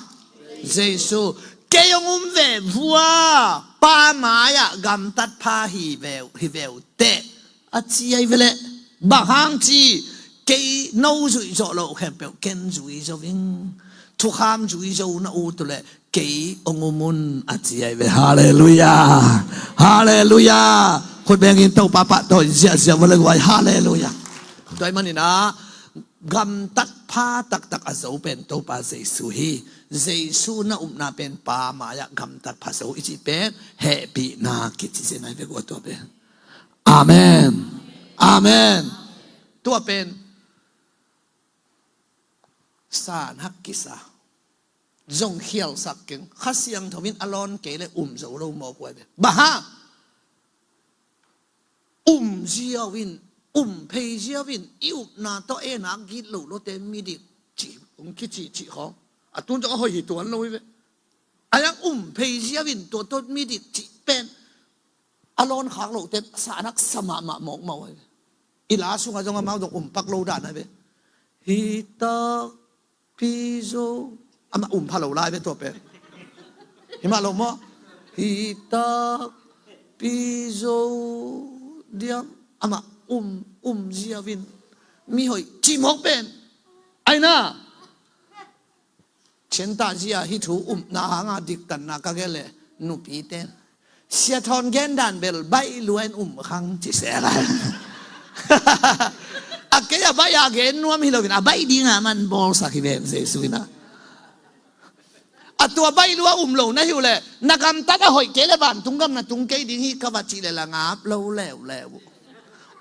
Jesu. Kei hong um ve vua, Pa mai-ah gamtat pha hi ve uh, hi ve uh teh, a ci ahi ve leh. Bang hang ci? Kei no zuih zawh loh khempeuh ken zui zo ing. Thukham zui zo na ut uh leh kei hong um un, a ci ahi ve. Halleluiah. Halleluiah. Khut bengin Topa pahtawi ziahziah vua le guai. Halleluiah. Tua ahih manin ah gamtat pha taktak a zo pen Topa Jesu hi. Jesu na upna pen Pa mai-ah gamtat pha zo i cih pen hehpihna kici zen ahi ve guai tua pen. Amen. Amen. Tua pen san hak kisa. Zong khialsak keng. Kha Siangtho in a lawn kei le um zo lo mawk uh ahi ve. Bang hang? Um ziau in, um phei ziau in, i upna tawh e nak git lo lote midik cih hong kici cih khawng. A tun zong a hoih hi tuan lo hi ve. A yang um phei ziau in tua tawh midik cih pen a lawn khak lote sa nak sa mahmah mawkmawk ahi ve. I la sungah zong amau zong um pak lo dan ahi ve. Hi tak pi zo. Amah um pha lo lai ve tua pen. Hi mah lo maw? Hi tak pi zo diam. Amah um, um ziau in mi hoih cih mawk pen. Ai na. Cian tah zia hi thu upna hanga diktanna ka gelh leh nupi ten Sia Thawn gen dan bel baih lua in um khang ci sek a. A kei a baih a gen nuam hi loin a baih dinga man bawlsak hi ven Jesu in a. A tua baih lua um lo na hi uh leh na gamtat a hoih kei le vantung gam na tung kei ding hi ka va cih leh la ngap lo leuleu uh.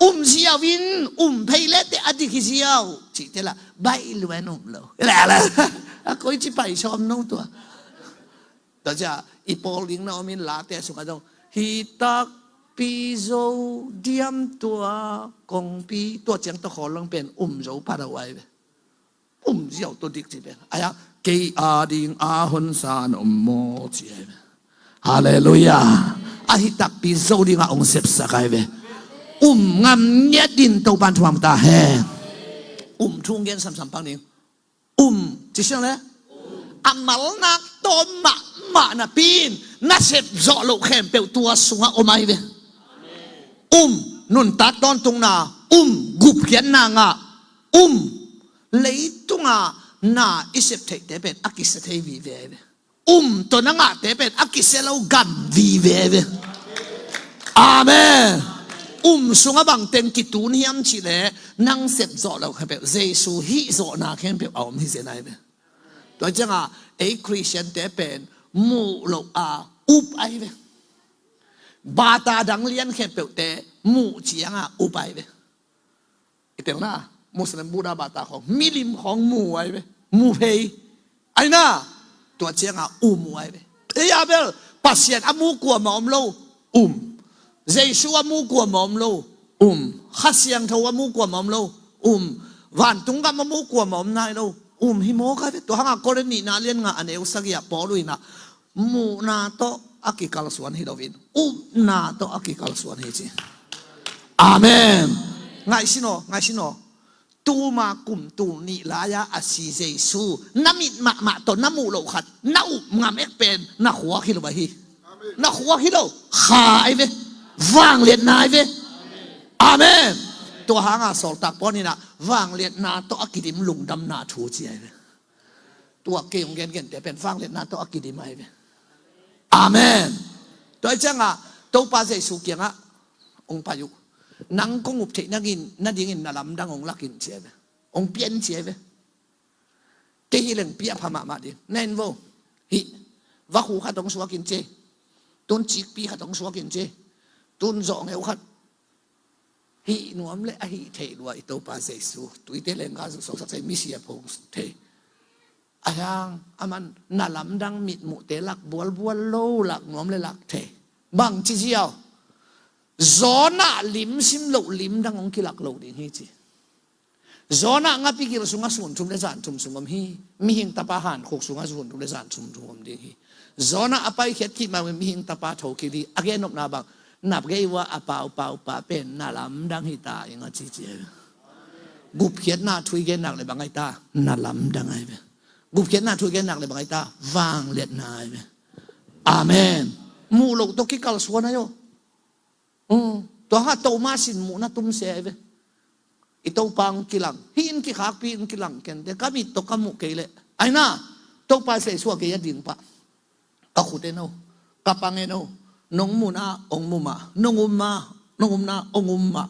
Um ziau in, um phei le teh a dik hi ziau cih teh la baih lua in um lo. A koi ci pai sawm no tua. Tua ciang i pawl ding na om in late sungah zong hi tak pi zo diam tua kongpi tua ciang tawh khawl lang pen um zo pha lo ahi ve. Um ziau tawh dik ci pen. Ai a kei a ding a honsa na om maw ci ahi ve. Halleluiah. A hi takpi zo dingah hong sepsak ahi ve. Um ngam ngiat din Topan thuam ta hen. Um thu gen samsam pak ning. Um ci siang le a malnak tawm mahmah napi in na sep zawh loh khempeuh tua sungah om ahi ve. Um nuntak tawntungna, um gupkhiatna ngah, um leitunga na i sep theihte pen a kisia thei vive ahi ve. Um tawh na ngahte pen a kisia lo gam vive ahi ve. Amen. Um sungah bangteng kitun hiam cih leh nang sep zawh loh khempeuh Jesu hih zawhna khempeuh a om hi zen ahi ve. Tua ciangah ei Khristiante pen muh loh a up ahi ve. Bata dang lian khempeuhte muh ciangah up ahi ve. I telna Muslim, Buddha, Bata khawng milim khawng mu ahi ve. Mu phei. Aina tua ciangah um uh ahi ve. Ei a bel Pasian a mu kuamah om lo. Um. Jesu a mu kuamah om lo. Um. Kha Siangtho a mu kuamah om lo. Um. Vantung gam a mu kuamah om nai lo. Um hi mawk ahi ve. Tua hangah Korin nihna lian nga a neu sagih ah Paul in ah muhna tawh a kikalsuan hi loin upna tawh a kikalsuan hi ci. Amen. Ngaihsin aw, ngaihsin aw. Tuma kum tul nih lai-a a si Jesu na mit mahmah tawh na muh loh khat na up ngam ek pen na khuak hi lo ahi. Na khuak hi lo. Kha ahi ve. Vangliatna ahi ve. Amen. Tua hanga sawltak Paul in ah vangliatna tawh a kidim lungdamna thu ci ahi ve. Tua kei hong gengente pen vangliatna tawh a kidim ahi ve. Amen. Tua hi ciangah Topa Jesu kiangah hong pai uh. Nang kong up theih nadingin na lamdang hong lakin ci ahi ve. Hong pian ci ahi ve. Kei hi leng piah pha mahmah ding. Na en vo. Hih vakhu khat hong suakin ci. Tun cikpi khat hong suakin ci. Tun zawhngeu khat. Hih nuam le a hih theih lua i Topa Jesu. Tuite lengga zuh sawksak sai misia phung thei. A hiang a man na lamdang mitmuhte lak bualbual lo lak nuam le lak thei. Bang ci ziau. Zawnah lim sim loh limdang hong kilak lo ding hi ci. Jonah ngapi gil sungah sun thum le zan thum sung om hi. Mihing tapa hankhuk sungah sun thum le zan thum sung om ding hi. Jonah a paikhiat kik mah mihing tapa thokik hi. A gennopna bang, na gei uh a paupaupa pen na lamdang hi ta ing a cici ahi ve. Gupkhiatna thu i gen nak le bang ahi ta, na lamdang ahi ve. Gupkhiatna thu i gen nak le bang ahi ta, vangliatna ahi ve. Amen. Muh loh tawh kikalsuan ahi aw. Tua kha Thomas in muhna tumsia ahi ve. I Topa hong kilang hi in, kikhakpi in kilang kente, ka mit tawh ka muh kei leh. Aina, Topa Jesu a kei a ding pah. Ka khut en o, ka pang en o. Nong muhna ong mu mah, nong um mah, nong umna ong um mah.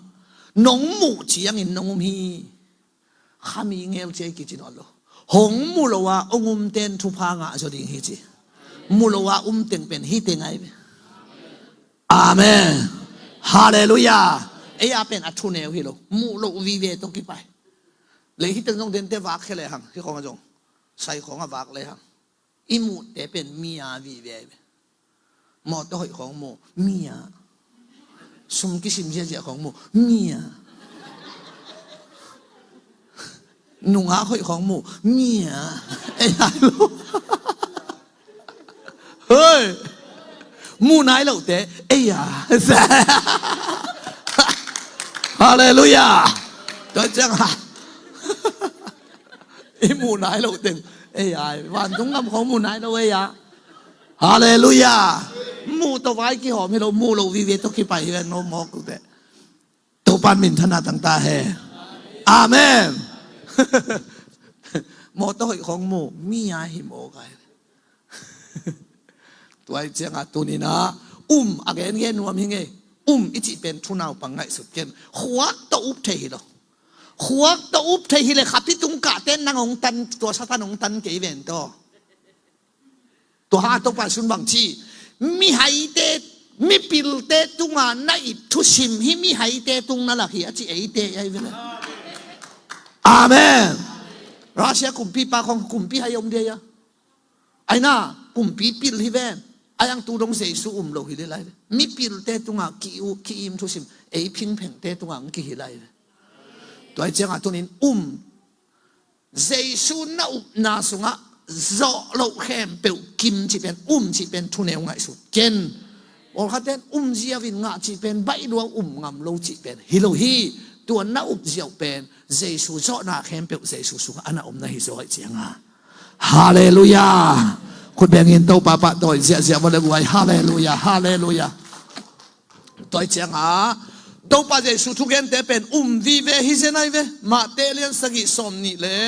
Nong muh ciangin nong um hi. Khami ngel ciai kici nawn lo. Hong mu lo a ong umten thupha ngah zaw ding hi ci. Mu lo a um teng pen hi teng ahi ve. Amen. Halleluiah. Ei a pen a thuneu hi lo. Muh loh vive tawh kipai. Lei hi teng zong dente vak khia lehang, hi khawng a zong sai khawng a vak lehang, i muhte pen mi a vive ahi ve. Mawtaw hoih khawng mu, mi a. Sum kisim ziazia khawng mu, mi a. Nungak hoih khawng mu, mi a. Ei a lo. Hoi. Mu nai lote, ei a. Halleluiah. Tua ciang a, i mu nai lo teng, ei a, vantung gam khawng mu nai lo, ei a. Halleluiah. Muh tawh vai kihawm hi lo, muh loh vive tawh kipai hi ve, no mawk ute. Topan minthanna tangta he. Amen. Mawtaw hoih khawng mu, mi a hi mawk ahi. Tua hi cianga tuninah um a gengen nuam hi ngei. Um i cih pen thunaupang ngaihsut ken. Khuak tawh up thei hi lo. Khuak tawh up thei hi le khapi tung kahte nang hong tan, tua Satan hong tan kei ven taw. Tua ha Topa sun bang ci, mihaite, mipilte tunga na ip thusim hi mihaite tung na lak hi a ci eite ahi vele. Amen. Russia kumpipa khong kumpi hai om dia ia. Aina kumpi pil hi ven. Ayang tu dong Jesu um lo hi le lai ve. Mipilte tunga ki u, ki im thusim, ei phingphengte tunga ang ki hi lai ve. Tua hi cianga tunin um Jesu na upna sungah zawh loh khempeuh kim cih pen, um cih pen thuneu ngaihsut ken. Pawlkhatten um ziau in ngah cih pen, baih lua um ngam lo cih pen hi lo hi. Tua na up ziau pen Jesu zawhna khempeuh Jesu sungah a na om na hi zaw hi cianga. Halleluiah. Khut bengin Topa pahtawi ziahziah vawleh guai. Halleluiah. Halleluiah. Tua hi cianga Topa Jesu thugente pen um vive hi zen ahi ve. Mahte lian sagih sawm nih le,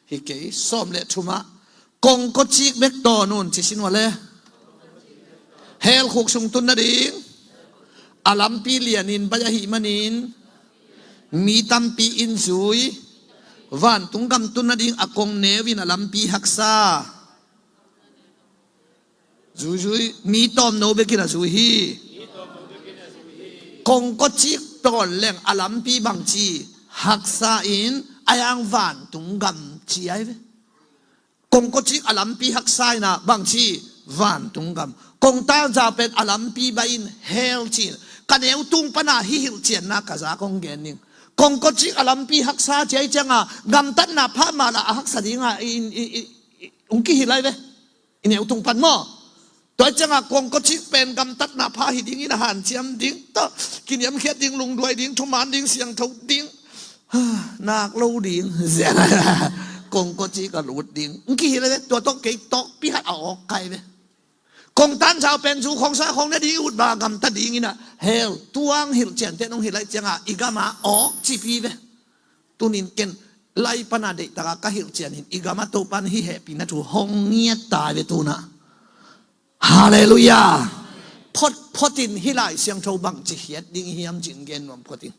hi kei, sawm le thumah, kongkawcik bek tawn un ci sin ua le. Hell khuk sung tun nading, a lampi lianin baih ahih manin mi tampi in zui. Vantung gam tun nading a kong neu in a lampi haksa. Zuizui, mi tawmno bekin a zui hi. Kongkawcik tawn leng a lampi bangci haksa in, a yang vantung gam ci ahi ve. Kongkawcik a lampi haksa in a bangci vantung gam. Kongtanzau pen a lampi baih in hell ci in. Ka neu tung pana hi hilhcianna ka za kong gen ning. Kongkawcik a lampi haksa ci ahi cianga gamtatna pha mala a haksa dinga in, in, in, in, ung kihilh ahi ve. I neu tung pan maw? Tua cianga kongkawcik pen gamtatna pha hi dingin a hanciam ding tawh, kiniamkhiat ding, lungduai ding, thuman ding, siangtho ding, nak lo ding. Kongkawcik a lut ding. Ng kihilh ve, tua tawh kei tawk pihat a awk kai ve. Kongtanzau pen zu khongsa khong na ding i ut ba gamta dingin a hell tuang hilhciante nong hilh ahi cianga i gama awk cipi ve. Tunin ken lai pana deihtaka ka hilhcian hin i gama Topan hi hehpihna thu hong ngiat ta ve tuna. Halleluiah. Phot, photin hi Lai Siangtho bang ci hiat ding hiam cin gen nuam photin.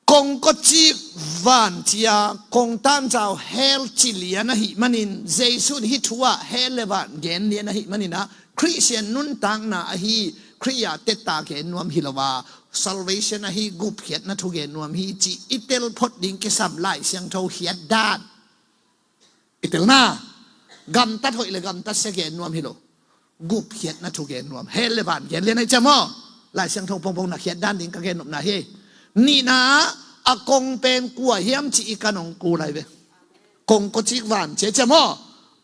Kongkawcik van cia kongtanzau hell ci lian ahih manin, Jesu in hi thu ah hell le van gen lian ahih manin ah, Khristian nuntakna ahi Khrih a tetta gen nuam hi lo a, salvation ahi gupkhiatna thu gen nuam hi ci i tel phot ding kisam Lai Siangtho hiat dan. I telna, gamtat hoih le gamtat sia gen nuam hi lo. Gupkhiatna thu gen nuam. Hell le van gen lian ahi ciam aw. Lai Siangtho pongpong na khiat dan ding ka gen nopna hi. Nihna, A kong pen kua hiam cih i kan hong kul lai ve. Kongkawcik van ciacia maw?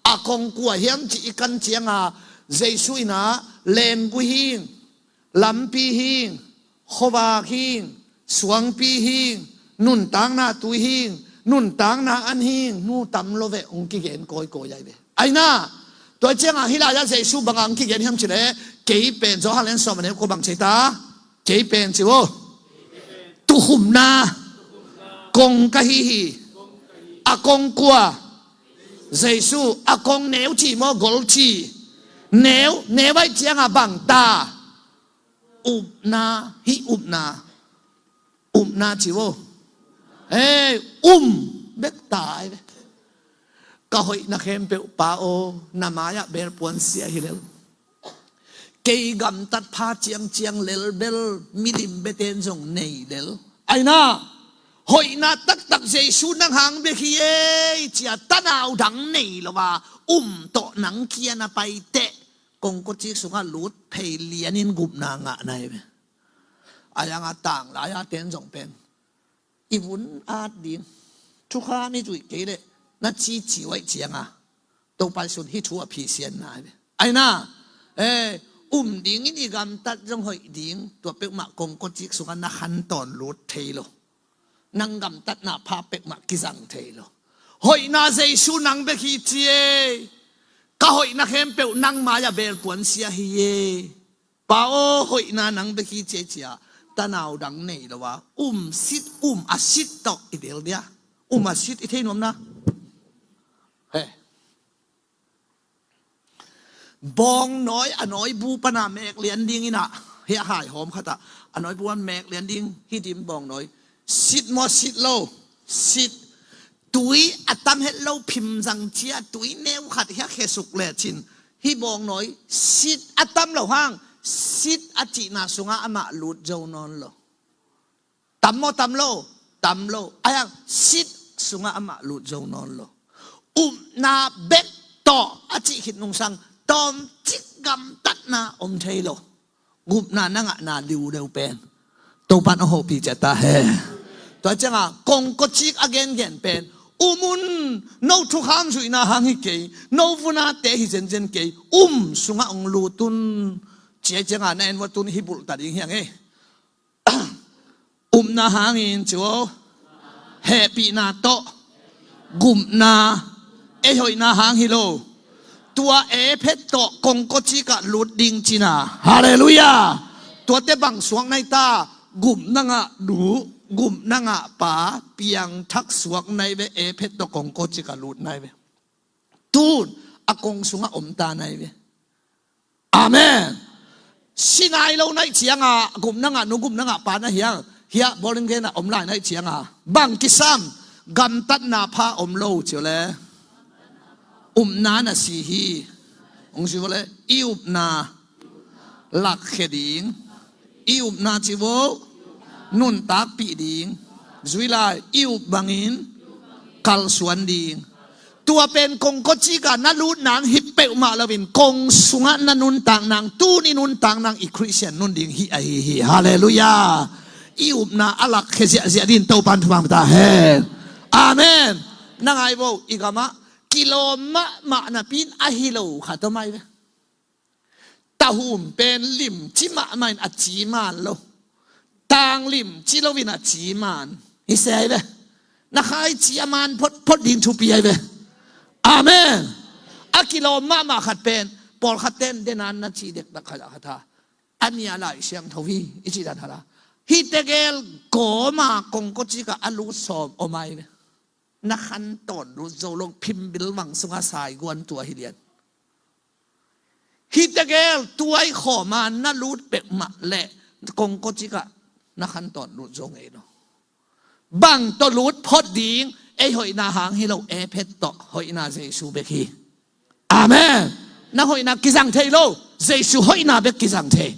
A kong kua hiam cih i kan cianga Jesu in ah lenggui hing, lampi hing, khuavak hing, suangpi hing, nuntakna tui hing, nuntakna an hing, nu tam lo ve hong kigen kawikawi ai ve. Aina, tua cianga hih lai-ah Jesu banga hong kigen hiam cileh, kei pen Johan lian sawm a neu kua bang ci ta, kei pen ci uh. Tukhumna kong ka hi hi. A kong kua? Jesu. A kong neu ci maw, gol ci? Neu, neu ai cianga bang ta? Upna, hih upna. Upna ci uh. Hei, um bek ta ai ve. Ka hoihna khempeuh Pa aw, na mai-ah belpuan sia hi lel. Kei gamtat pha ciangciang lel bel, milim beten zong nei lel. Aina, hoihna taktak Jesu nang hang bek hi ei cia tanau dang nei lo a, um tawh nang kia na pai teh, kongkawcik sungah lut phei lianin gupna ngah nai ve. A yanga tanglai-a ten zong pen i vun at ding, thukham i zuih kei leh na cici uh aih cianga Topa i sun hih thu a phisian nai ve. Aina, eh, um dingin i gamtat zong hoih ding, tua peuhmah kongkawcik sungah na khantawn lut thei lo. Nang gamtatna pha peuhmah kizang thei lo. Hoihna Jesu nang bek hi ci ei. Ka hoihna khempeuh nang mai-ah belpuan sia hi ei. Pa aw, hoihna nang bek hi ci ei cia tanau dang nei lo a, um sit, um a sit tawh i del dia. Um a sit i thei nuam na. He. Bawngnawi a nawi bu pana mek lian ding inah, hia haihawm khatah a nawi bu an mek lian ding hi dim bawngnawi. Sit maw, sit lo? Sit. Tui a tam het lo phim zang cia, tui neu khat hia khesuk lecin, hih bawngnawi sit a tam lo hang, sit a cihna sungah amah lut zo nawn lo. Tam maw, tam lo? Tam lo. A hiang sit sungah amah lut zo nawn lo. Upna bek tawh a cih khit nungsang tawmcik gamtatna om thei lo. Gupna na ngahna liuleu pen Topan a hawhpih ciat ta hen. Tua cianga kongkawcik a gengen pen, um un, no thukham zuihna hang hi kei, no vunate hi zenzen kei, um sungah hong lut un. Cia cianga na en vua tun hih bulh ta ding hiang ei. Upna hangin ci uh aw, hehpihna tawh gupna, ei hoihna hang hi lo. Tua ei phet tawh kongkawcikah lut ding cina. Halleluiah. Tuate bang suak nai ta? Gupna ngah nu, gupna ngah pa, piangthak suak nai ve, ei phet tawh kongkawcikah lut nai ve. Tun a kong sungah om ta nai ve. Amen. Si nai lo naih cianga gupna ngah nu, gupna ngah pa na hiang, hiah Born Again ah om lai naih cianga bang kisam? Gamtatna pha om lo cio le, upna na si hi. Hong si vo le, i upna lakkhia ding, i upna ci vo, nuntakpih ding, zui lai, i up bangin kalsuan ding. Tua pen kongkawcikah na lut nang hi peuhmah loin kong sungah na nuntak nang, tuni nuntak nang i Khristian nun ding hi ahi hi. Halleluiah. I upna a lakkhia ziahziah din Topan thupha ta hen. Amen. Na ngai vo, i gamah kilawm mahmah napi in a hi lo khat om ai ve. Tahum pen limci mahmah in a ci man lo. Tang limci loin a ci man hi se ai ve. Na khaici a man photphot ding thupi ai ve. Amen. A kilawm mahmah khat pen pawlkhat ten denan na ci dektak khat a khat a, a nia Lai Siangtho hi i ci dan khat a, hih tegel kawma kongkawcikah a lut sawm om ai ve. Na khantawn lut zo lo, phimbil vang sungah saiguan tua hi lian. Hih tegel tuai khawma na lut peuhmah leh kongkawcikah na khantawn lut zo ngei lo. Bang tawh lut phot ding? Ei hoihna hang hi lo, ei phet tawh hoihna Jesu bek hi. Amen. Na hoihna kizang thei lo, Jesu hoihna bek kizang thei.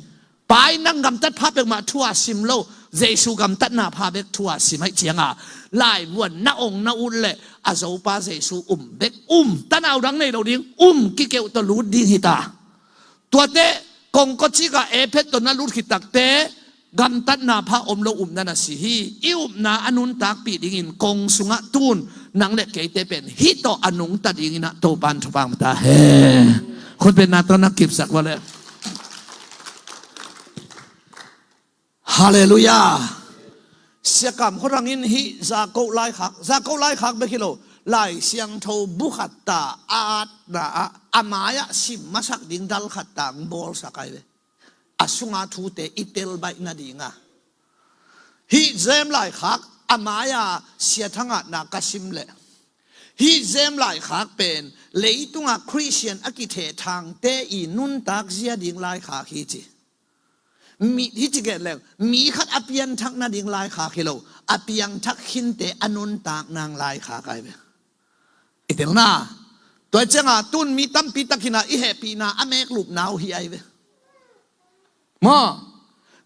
Pa in nang gamtat pha peuhmah thu a sim lo, Jesu gamtatna pha bek thu a sim aih cianga laivuan na ong na ut leh a zopa Jesu um bek um, tanau dang nei lo ding, um kikeuh tawh lut ding hi ta. Tuate kongkawcikah ei phet tawh na lut khit takte Gamtatna pha om lo upna na si hi. I upna a nuntakpih dingin kong sungah tun nang le keite pen hih tawh a nungta dingin ah Topan thupha ma ta hen. Khutbetna tawh na kipsak vua le. Halleluiah. Siakam khuarangin hih Jakob laikhak, Jakob laikhak bek hi lo, Lai Siangtho bu khat ta a atna ah a mai-ah sim masak ding dal khat ta ang bawlsak ai ve. A sunga thute i telbaih nadinga. Hih James laikhak a mai-a Sia Thang atna ka sim leh, hih James laikhak pen leitunga Khristian a kithehthangte i nuntak zia ding laikhak hi ci. Mi, hi ci gen leng, mi khat a pianthak nading laikhak hi lo, a piangthak khinte a nuntak nang laikhak ai ve. I telna. Tua cianga tun mi tampi takin ah i hehpihna a meklupna uh hi ai ve. Maw,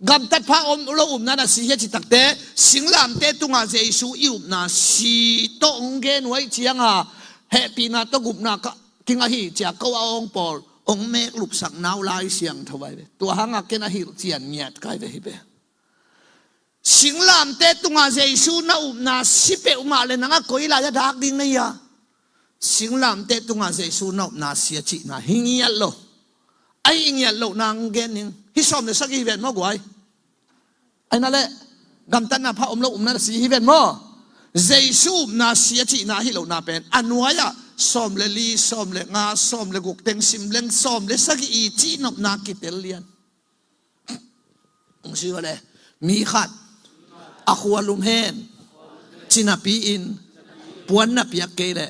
gamtat pha om lo upna na si hi a ci takte, singlamte tungah Jesu i upna si tawh hong gen uh ai cianga, hehpihna tawh gupna ka, king ahi cia ko a awng pawl hong meklupsak nau Lai Siangtho ai ve. Tua hanga ken a hilh cian ngiat kai ve hi ve. Singlamte tungah Jesu na upna si peuhmah le nang a koi lai a dak ding na hi a. Singlamte tungah Jesu na upna si a cihna hi ngiat lo. Ahi ngiat lo nang gen ning. Hi sawm le sagih hi ven maw guai. Aina le gamtatna pha om lo upna si hi ven maw. Jesu upna si a cihna hi lohna pen a nuai-ah sawm le li, sawm le nga, sawm le guk teng sim leng sawm le sagih i cihnopna kitel lian. Ung si le mi khat a khua lum hen, cinapi in puan na piak kei leh.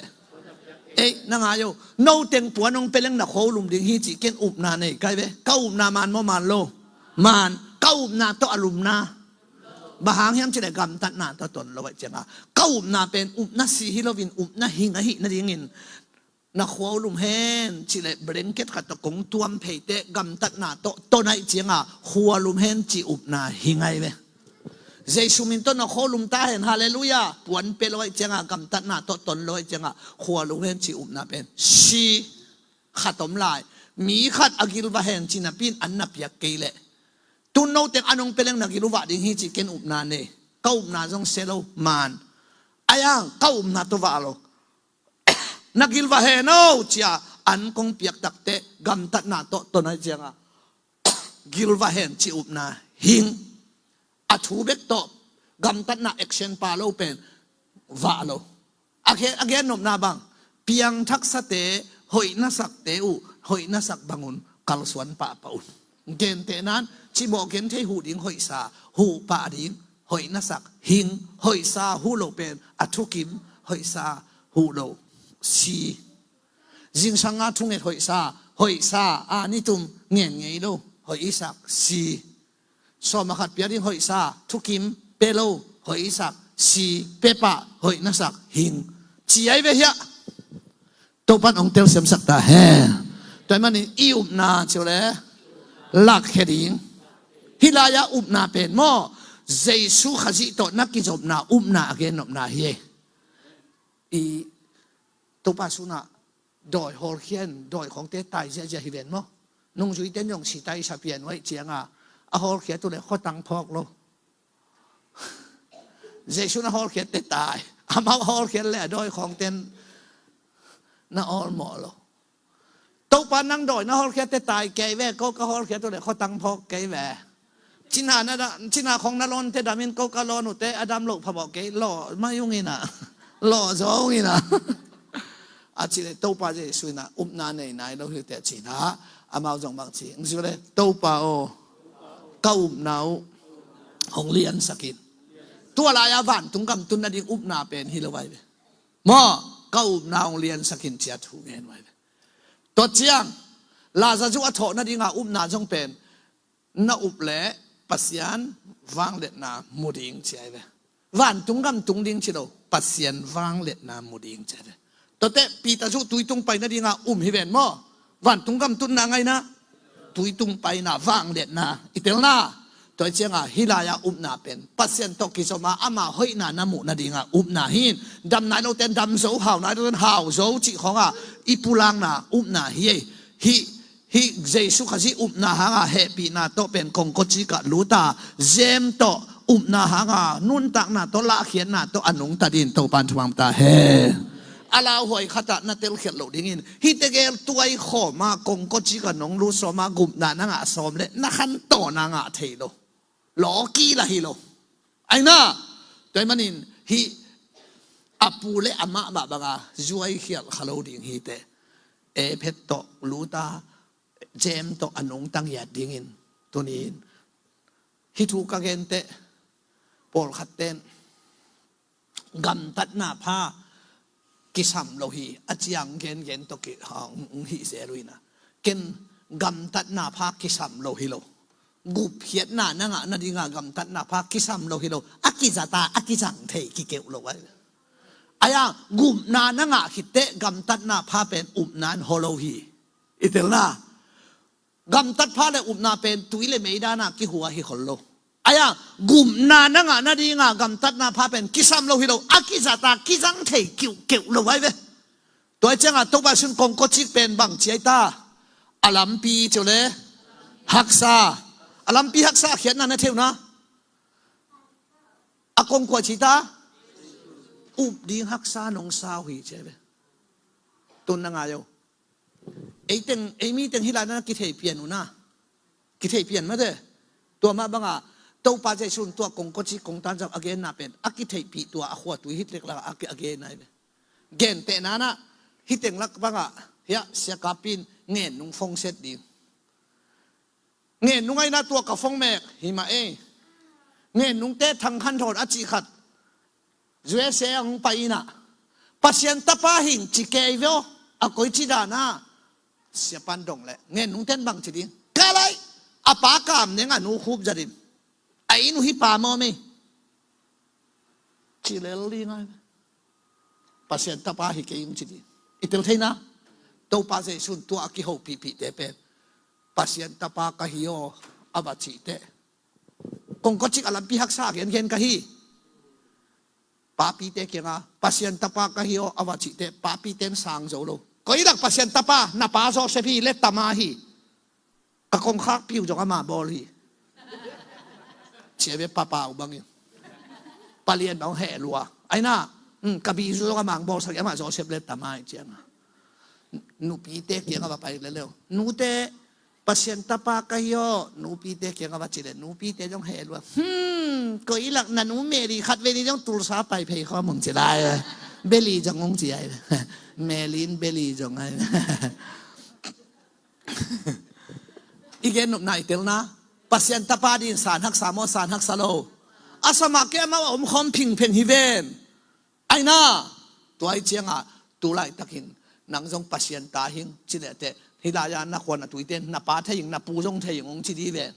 Ei, na ngai o, no teng puan hong peleng na khua lum ding hi ci ken upna nei kai ve. Ka upna man maw man lo? Man. Ka upna tawh a lumna. Bang hang hiam cileh gamtatna tawh ton lo ai cianga. Ka upna pen upna si hi loin upna hing ahi nadingin na khua lum hen cileh blanket khat tawh kong tuam pheite gamtatna tawh ton ai cianga khua lum hen ci upna hing ai ve. Jesu min tawh na khua lum ta hen, halleluiah. Puan pe lo ai cianga gamtatna tawh ton lo ai cianga khua lum hen ci upna pen si khat om lai. Mi khat a gilva hen cinapi in an na piak kei leh. Tun no teng an hong peleng na gilvah ding hi ci ken upna nei. Ka upna zong se lo man. Ayang ka upna tawh vah lo. Na gilva hen o cia an kong piak takte gamtatna tawh ton ai cianga gilva hen ci upna hing. A thu bek tawh gamtatna action pa lo pen vah lo. A gen, a gen nopna bang, piangthaksate hoih nasakte uh hoih nasak bangun kalsuan pahpah un. Gentehnan cimawh genthei huh ding hoihsa huh pah ding hoih nasak hing. Hoihsa huh lo pen a thukim hoihsa huh lo si. Zingsang a thunget hoihsa, hoihsa a nitum ngen ngei lo hoih isak si. Sawm a khat pia ding hoihsa, thukim pe lo hoih isak si, pe pah hoih nasak hing. Ci ai ve hiah. Topan hong telsiamsak ta hen. Tua manin i upna cio le lakkhia ding. Hih lai-a upna pen maw, Jesu Khazih tawh na kizopna upna a gennopna hi. I Topa sunah dawi hawlkhia in dawi khawngte tai ziahziah hi ven maw? Nungzuite in zong si tai sa pian uh aih cianga a hawlkhia tu le khuatang phawk lo. Jesu na hawlkhiatte tai. Amau hawlkhiat le a dawi khawngten na awlmawh lo. Topa nang dawi na hawlkhiatte tai kei ve, ko ka hawlkhiat uh le khuatang phawk kei ve. Cina na da, cina khong na lawnte damin ko ka lawn uhte a dam loh phamawh kei, law mai ung ina. Law zaw ung ina. A ci le Topa Jesu ina upna nei nai lo hiute cina. Amau zong bang ci. Ung ci le Topa aw. Ka upna uh hong liansak in. Tua lai-a vantung gam tun nading upna pen hi lo vai ve. Maw, ka upna hong liansak in cia thu ngen vai ve. Tua ciang Lazarus a thawh nadinga upna zong pen na up le Pasian vangliatna mu ding ci ai ve. Vantung gam tung ding ci lo, Pasian vangliatna mu ding ci ai ve. Tuate Peter zuh tuitung pai nadinga um hi ven maw? Vantung gam tunna ngaina, tuitung paina, vangliatna i telna. Tua cianga hih lai-a upna pen Pasian tawh kizoma ama hoihna na muh nadinga upna hi in, dam nai loten dam zo, hau nai loten hau zo cih khawnga i pulakna upna hi ei. Hih Hih Jesu Khazih upna hanga hehpihna tawh pen kongkawcik ah lut a, James tawh upna hanga nuntakna tawh lahkhiatna tawh a nungta dingin Topan thupha pia ta hen. A lauhuai khat ah na telkhiat loh dingin hihte gel tuai khawm a kongkawcik ah nong lut sawm a gupna na ngah sawm leh na khantawn a ngah thei lo. Lawki lah hi lo. Aina, tua ahih manin hih a pu le amah mah banga zuai khial kha lo ding hi teh. Ephet tawh lut a, James tawh a nungta ngiat dingin tuni-in hih thu ka gen teh, pawlkhat ten gamtatna pha kisam lo hi a ci-a gengen tawh ki, ha, hong, hong hih zel uh hi na. Ken gamtatna pha kisam lo hi lo. Gupkhiatna na ngah nadinga gamtatna pha kisam lo hi lo. A kizat a, a kizang thei kikeuh lo ai. Ai-a gupna na ngah khit teh gamtatna pha pen upna in hawh lo hi. I tel na. Gamtat pha le upna pen tui le mei dan a kihua hi khol lo. Ai-a gupna na ngah nadinga gamtatna pha pen kisam lo hi lo. A kizat a kizang thei kiuhkeuh lo ai ve. Tua ahih cianga Topa Jesu'n kongkawcik pen bang ci ai ta? A lampi ci uh le haksa. A lampi haksa a khiatna na thei uh na. A kong kua ci ta? Up ding haksa nong sa uh hi ci ai ve. Tun na ngai o. Ei teng, ei mi teng hih lai na kitheih pian uh na. Kitheih pian mate. Tua mah banga Topa Jesu'n tua kongkawcik kongtan zang a genna pen a kitheihpih tua a khua tui hi tek lak a, a gen ai ve. Gentehna na hih teng lak banga hiah Sia Kap in Ngennung phone set ding. Ngennung aina tua ka phone mek hi mah ei. Ngennungte Thang Khan Thawn a cih khat U S A a hong pai ina, Pasian tapa hing ci kei veo, a koici dana? Sia pan dong le Ngennungten bang ci ding? Ka lai, a pa kam neng a nu khup zadim. A inn uh hi pa mawm ei. Ci lel ding ai. Pasian tapa hi kei ung ci ding. I tel thei na. Topa Jesu'n tua a kihopihpihte pen Pasian tapa ka hi aw a va cih teh. Kongkawcik a lampi haksa a gengen ka hi. Papite kianga Pasian tapa ka hi aw a va cih teh papite'n sang zo lo. Koi lak Pasian tapa, na pa Joseph hi, le tama hi. Ka kongkhak piu zong ama bawl hi. Ci ai ve, papa uh bangin. Palian bang heh lua. Aina, um, ka bizu zong ama hong bawlsak hi, ama Joseph le tama hi cianga. Nupite kianga va pai le leu. Nute, Pasian tapa ka hi aw, nupite kianga va ci le, nupite zong heh lua. Hmm, koi lak na nu Mary khat vei ni zong Tulsa pai phei khawm ung ci lai. Beli zong ung ci ai. Mary in Beli zong ai. I gen nopna i telna. Pasian tapa dingin san haksa maw, san haksa lo? A sa mah kei amau a om khawm phingpheng hi ven. Aina, tua ahih cianga tu laitakin nang zong Pasian ta hing ci leh teh, hih lai-a na khua na tuite na pa thei hing, na pu zong thei hing hong ci dih ven.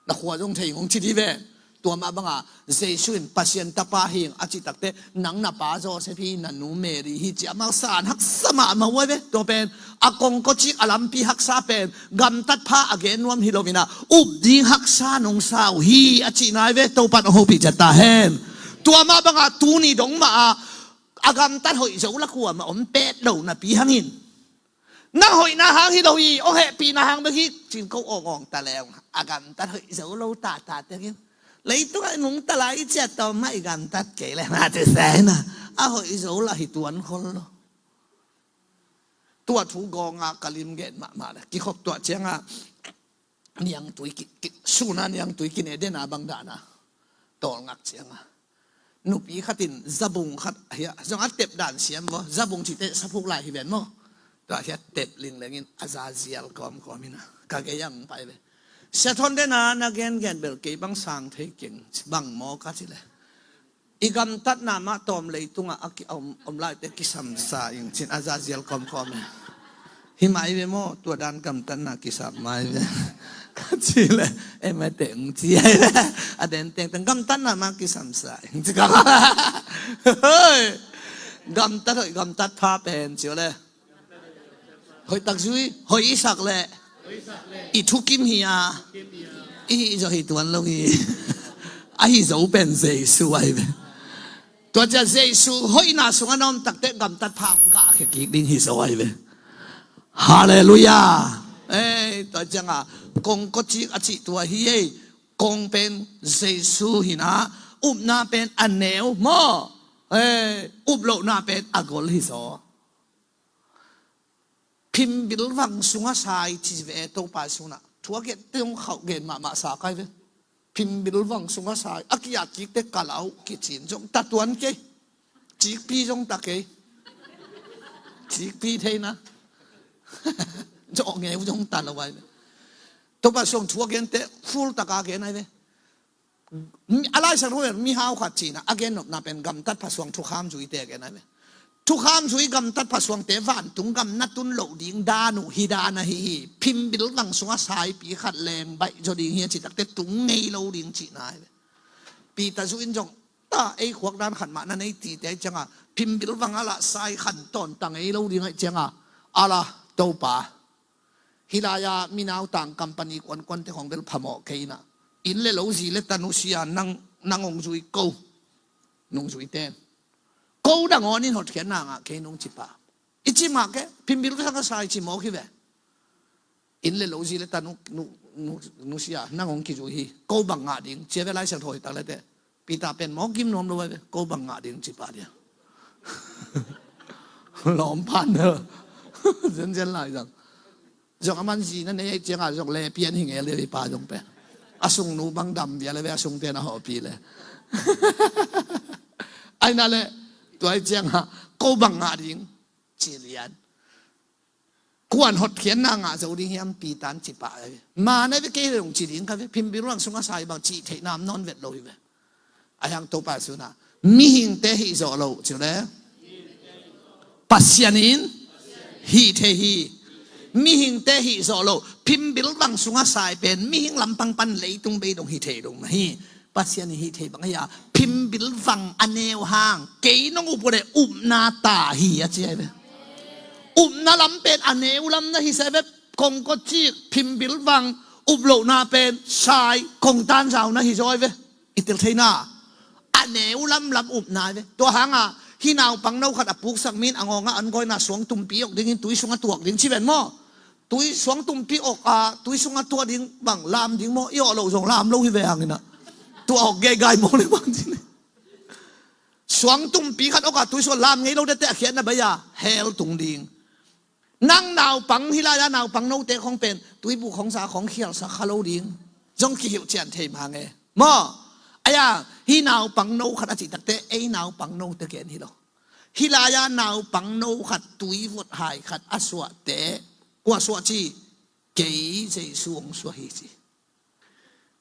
Na khua zong thei hong ci dih ven. Tua mah banga Jesu in Pasian tapa hing a cih takteh, nang na pa Joseph hi, na nu Mary hi ci amau san haksa mahmah uh ai ve. Tua pen a kongkawcik a lampi haksa pen gamtat pha a gen nuam hi lo-in a, up ding haksa nong sa uh hi a cihna ai ve. Topa'n hong hopih ciat ta hen. Tua mah banga tuni dong mah a, a gamtat hoih zo lak uh a mah om pet lo napi hangin, nang hoihna hang hi lo hi, hong hehpihna hang bek hi, cin ko awngawng ta leng, a gamtat hoih zo lo tata tengin, leitungah i nungta lai i ciah tawm mah i gamtat kei leh mah ci sa hi na. A hoih zo lah hi tuan khol lo. Tua thu gawnga ka lim gen mahmah le kikhop tua cianga niangtui ki, ki, suna niangtui kine dena bang dana tawlngak cianga nupi khatin zabung khat hiah zong a tep dan siam maw, zabung cite saphuk lai hi ven maw. Tua hiah tep linglengin a zazial kawmkawm ina ka gei ang pai ve. Sia Thawn dena na gengen bel kei bang sang thei keng, bang maw ka ci le. I gamtatna mah tawm leitungah a ki, a om, om laite kisamsa ing cin a zazial kawmkawm e. Hi mah i ve maw, tua dan gamtatna kisam mah i ve. Ka ci le, e mate ung ci ai le. A den tengteng gamtatna mah kisamsa ing ci ka. Hoi. Gamtat hoih, gamtat pha pen ci le. Hoih tak zui, hoih i sak leh i thukim hi a, i hih zawh hi tuan lo hi. Ahi zo pen Jesu ahi ve. Tua ciah Jesu hoihna sungah na om takteh gamtat pha hong gahkhia kik ding hi zo ahi ve. Halleluiah. Ei, tua cianga kongkocik a cih tua hi ei. Kong pen Jesu hi na, upna pen a neu maw? Ei, uplohna pen a gol hi zaw. Phimbil vang sunga sai ci ve e, Topa suna thu a gen te hong khauh gen mahmah sa kai ve. Phimbil vang sunga sai a kiat kik te kalau kicin zong ta tuan kei. Cikpi zong ta kei. Cikpi theina zawh ngeu zong ta lo ai ve. Topa suang thu a gen te full taka gen ai ve. A Laisiangtho pen mihau khat cina a gennopna pen gamtat phasuang thukham zuite a gen ai ve. Thukham zui gamtat phasuangte vantung gam na tun loh ding dan uh hi dan ahi hi. Phimbil vang sunga saipi khat leng baih zaw ding hi a citakte tung ngei lo ding cihna ai ve. Peter zu in zong ta ei khuak dan khat mah na nei tite ai cianga phimbil vang a lah sai khan tawn ta ngei lo ding ai cianga a lah Topa. Hih lai-a minautang company kuankuante khong bel phamawh kei inah inn le lo zi le ta nusia nang, nang hong zui ko. Nungzui ten ko nangawn in hotkhiatna ngah kei nung ci pah. I ci mah kei, phimbil ka sa i ci mawk hi ve. Inn le lo zi le ta nu, nu, nu, nusia nang hong kizui hi. Ko bang ngah ding cia ve Laisiangtho hi tak le teh. Peter pen mawk gim nuam lo ai ve, ko bang ngah ding ci pah dia. Lawm phan de. Zenzen lai zang. Zong a man zi na nei ai cianga zong le pian hi ngel dia i pa zong pen. A sung nu bang dam via le ve a sung ten a hawhpi le. Aina le tua ai cianga ko bang ngah ding ci lian. Kuan hotkhiatna ngah zo ding hiam Peter in ci pah ai ve. Ma na ve kei le dong ci ding ka ve. Phimbil vang sunga sai bang cih theihna om nawn vet lo hi ve. A hiang Topa suna mihingte hih zawh loh ci le Pasian in hih thei hi. Mihingte hih zawh loh phimbil vang sunga sai pen mihing lampang pan leitung beidong hih thei dong na hi. Pasian in hih thei bang ahi a phimbil vang a neu hang kei nong up uh le upna ta hi a ci ai ve. Upna lam pen a neu lam na hi sai ve. Kongkocik phimbil vang uplohna pen sai kongtan zau na hi zaw ai ve. I tel theina a neu lamlam upna ai ve. Tua hanga hih naupang no khat a puksak min a ngawnga an gawina suang tumpi awk dingin tui sunga tuak ding ci ven maw? Tui suang tumpi awk a tui sunga tuak ding bang lam ding maw? I awh loh zong lam lo hi ve hangina. Tuak awk geigai maw le bang ci ne. Suang tumpi khat awk a tui sunga lam ngei lo dete a khiatna bai a hell tung ding. Nang naupang hih lai-a naupang note khong pen tuibu khong sa khong khialsak kha lo ding zong kihilh cian thei mah nge maw? Aya hih naupang no khat a cih takte ei naupang note gen hi lo. Hih lai-a naupang no khat tuivot hai khat a suahte kua suah ci? Kei Jesu hong suah hi ci.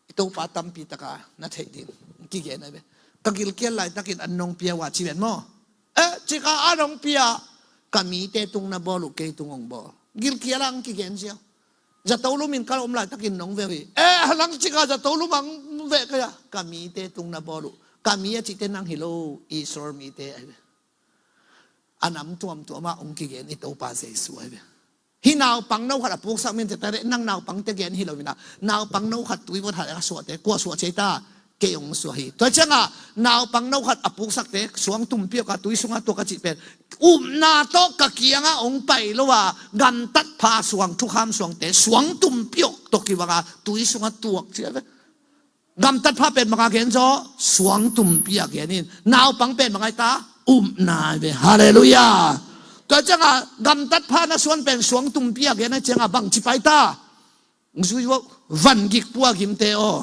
I Topa tampi taka na theih ding kigen ai ve. Ka gilkial laitakin an nong pia uh a ci ven maw? Eh, cika an nong pia. Ka mite tung na bawl uh kei tung hong bawl. Gilkial ang kigen ziau. Zato lumin kal om laitakin nong veu hi. Eh, halang cika zato lum ang veh kaya. Ka mite tung na bawl uh. Ka mi a cite nang hi lo Israel mite ai ve. A nam tuamtuamah hong kigen i Topa Jesu ai ve. Hih naupang no khat a puksak min teta nang naupangte gen hi lo ina naupang no khat tuivot hai a suahte kua suah cia ta? Kei hong suah hi. Tua cianga naupang no khat a puksakte suang tumpiawk a tui sunga tuak a cih pen upna tawh ka kianga hong pai lo a gamtat pha suang thukham suangte suang tumpiawk tawh kibanga tui sunga tuak cia ve. Gamtat pha pen banga gen zaw suang tumpi a gen in naupang pen bangai ta upna ai ve. Halleluiah. Tua cianga gamtat pha na suan pen suang tumpi a gen ai cianga bang ci pai ta? Zui uh van gik pua gimte aw.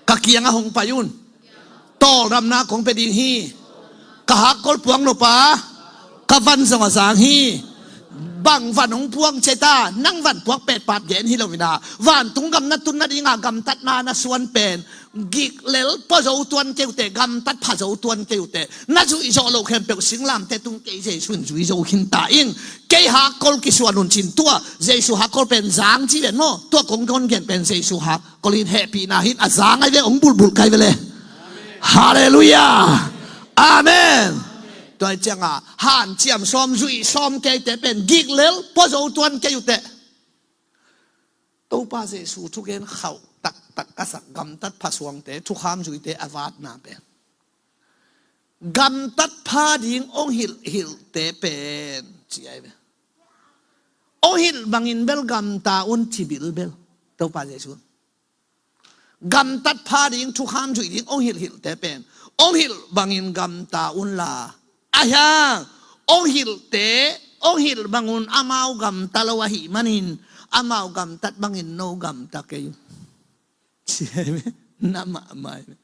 Ka kianga hong pai un. Tawldamna kong pe ding hi. Ka hakkol puang lo pa ka van zong a zang hi. Bang van hong puang cia ta nang van puak petpat gen hi lo ina vantung gam na tun nadinga gamtatna na suan pen gik lel pua zo tuan kei uh teh gamtat pha zo tuan kei uh teh na zuih zawh loh khempeuh singlamte tung kei Jesu in zui zo khin ta ing. Kei hakkol kisuan un cin tua Jesu hakkol pen zang ci ven maw? Tua kong don gen pen Jesu hakkol in hehpihna hin a zang ai ve hong bulbulh kai ve le. Halleluiah. Amen. Tua cianga hanciam sawm zuih sawm keite pen gik lel pua zo tuan kei uh teh. Topa Jesu thugen khauh taktak a sak gamtat pha suangte thukham zuite a vatna pen gamtat pha ding hong hilhhilhte pen ci ai ve. Ong hilh bangin bel gamta un, ci bilbel Topa Jesu. Gamtat pha ding, thukham zuih ding ong hilhhilhte pen ong hilh bangin gamta unla, ahi hang ong hilhte ong hilh bangun amau gamta lo ahih manin, amau gamtat bangin no gamta kei un. Ci hi ve. Na mahmah hi ve.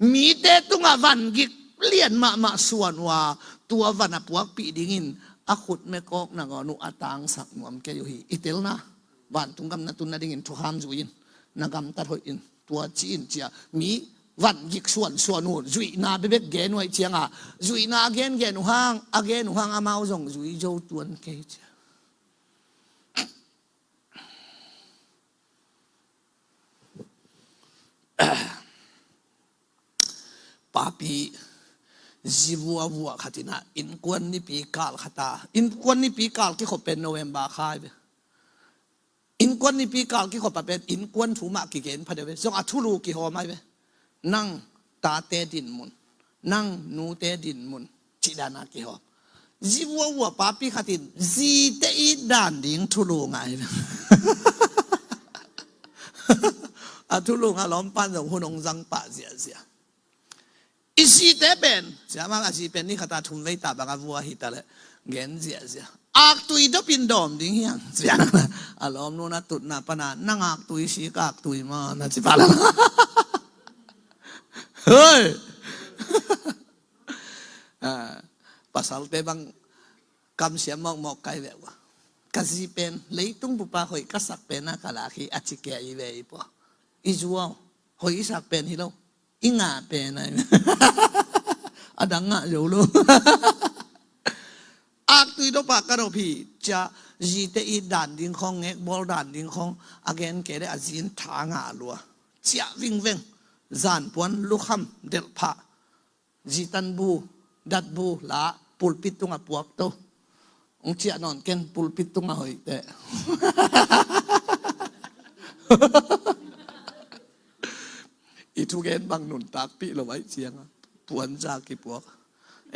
Mite tungah van gik lian mahmah suan uh a, tua van a puakpih dingin a khut mekawk nangawn uh a tangsak nuam kei uh hi. I telna, vantung gam na tun nadingin thukham zui in, na gamtat hoih in, tua ci in, ci a mi van gik suansuan uh zuihna bekbek gen uh ahih ciangah, zuihna a gengen uh hang, a gen uh hang amau zong zui zo tuan kei, ci a. Papi zi vuavua khat in ah, innkuan nipi kal khat a, innkuan nipi kal kikhop pen November kha hi ve. Innkuan nipi kal kikhop a pen innkuan thu mah kigen phadeuh ve. Zong a thulu kihawm ahi ve. Nang tate dinmun, nang nute dinmun, cih dan a kihawm. Zi vuavua papi khat in zite it dan ding thulu ngah hi ve. A thulu ngah lawmpan zong hun hong zang pah ziahziah. I zite pen, siamang a zi pen ni khat a thum vei ta bang a vua hi ta leh gen ziahziah. Aktui dopin dawm ding hiam, siamang a lawmnu na tutna pana, nang aktui si ka aktui maw, na ci pah lala. Hoi. Ah, pasalte bang kamsiam mawkmawk kai ve ua. Ka zi pen leitung bupa hoih ka sak pen a ka lak hi a ci kei i ve i pua. I zuau hoih i sak pen hi lo. I ngah pen a, a dang ngah zo lo. Aktui dopah ka dop hi, ci a zite it dan ding khawng, ngekbawl dan ding khawng a gen kei leh a zi in tha ngah lua. Ciah vingveng, zanpuan lukham delhphah, zi tanbu datbu la pulpit tungah puakto. Hong ciah nawn ken, pulpit tungah hoih teh. I thugen bang nuntakpih lo ahih ciangah puanza kipuak.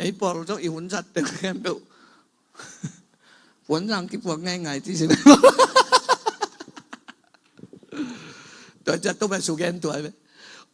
Ei pawl zong i hun zat teng khempeuh puanza kipuak ngeingai ci si. Tua ciah tua pen sugen tua hi ve.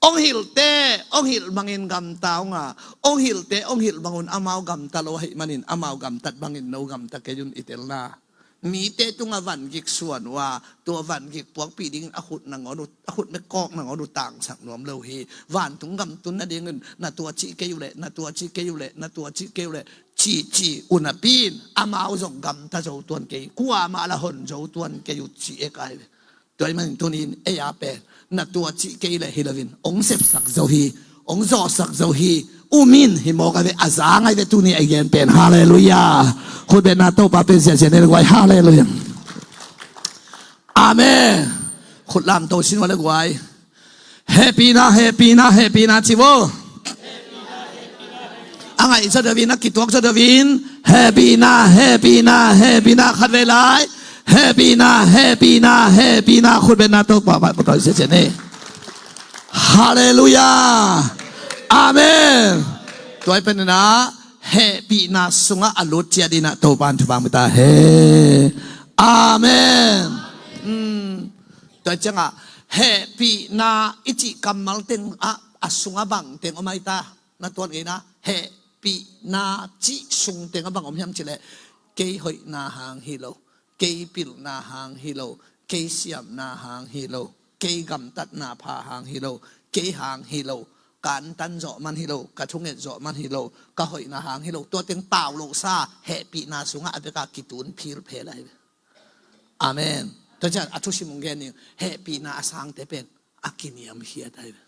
Ong hilhte ong hilh bangin gamta unga, ong hilhte ong hilh bangun amau gamta lo ahih manin, amau gamtat bangin no gamta kei un, i telna. Mite tungah van gik suan uh a, tua van gik puakpih dingin a khut nangawn uh, a khut mekawk nangawn uh tangsak nuam lo hi. Vantung gam tun nadingin na tua cih kei uh leh, na tua cih kei uh leh, na tua cih kei uh leh, ci ci uh napi in amau zong gamta zo tuan kei, kuamah la hon zo tuan kei uh ci ek ahi ve. Tua ahih manin tuni in ei a pen na tua cih kei leh hi loin ong sepsak zo hi, ong zawhsak zo hi. Um in, hi mawk a ve, a zang ahi ve tuni a i gen pen. Halleluiah. Khut betna Topa pen ziahziah nei le guai. Halleluiah. Amen. Khut lamto sin ua le guai. Hehpihna, hehpihna, hehpihna ci vo. A ngaih zaw deuh in, a kituak zaw deuh in. Hehpihna, hehpihna, hehpihna, khat vei lai. Hehpihna, hehpihna, hehpihna, khut betna Topa mah ko tawi sese ne. Halleluiah. Amen. Tua ahih pen na hehpihna sungah a lut ciat in ah Topa in thupha hong pia ta hen. Amen. Hmm. Tua ciangah hehpihna i cih kammal teng ah a sungah bang teng om ahi ta. Na tuan kei na, hehpihna cih sung teng ah bang om hiam cih leh, kei hoihna hang hi lo, kei pilna hang hi lo, kei siamna hang hi lo, kei gamtatna pha hang hi lo, kei hang hi lo, ka antan zawh man hi lo, ka thunget zawh man hi lo, ka hoihna hang hi lo, tua teng pau lo sa, hehpihna sungah a bek a kitun philphel ahi ve. Amen. Tua ciang a thusim hong gen ning, hehpihna a sangte pen a kiniamkhiat ahi ve.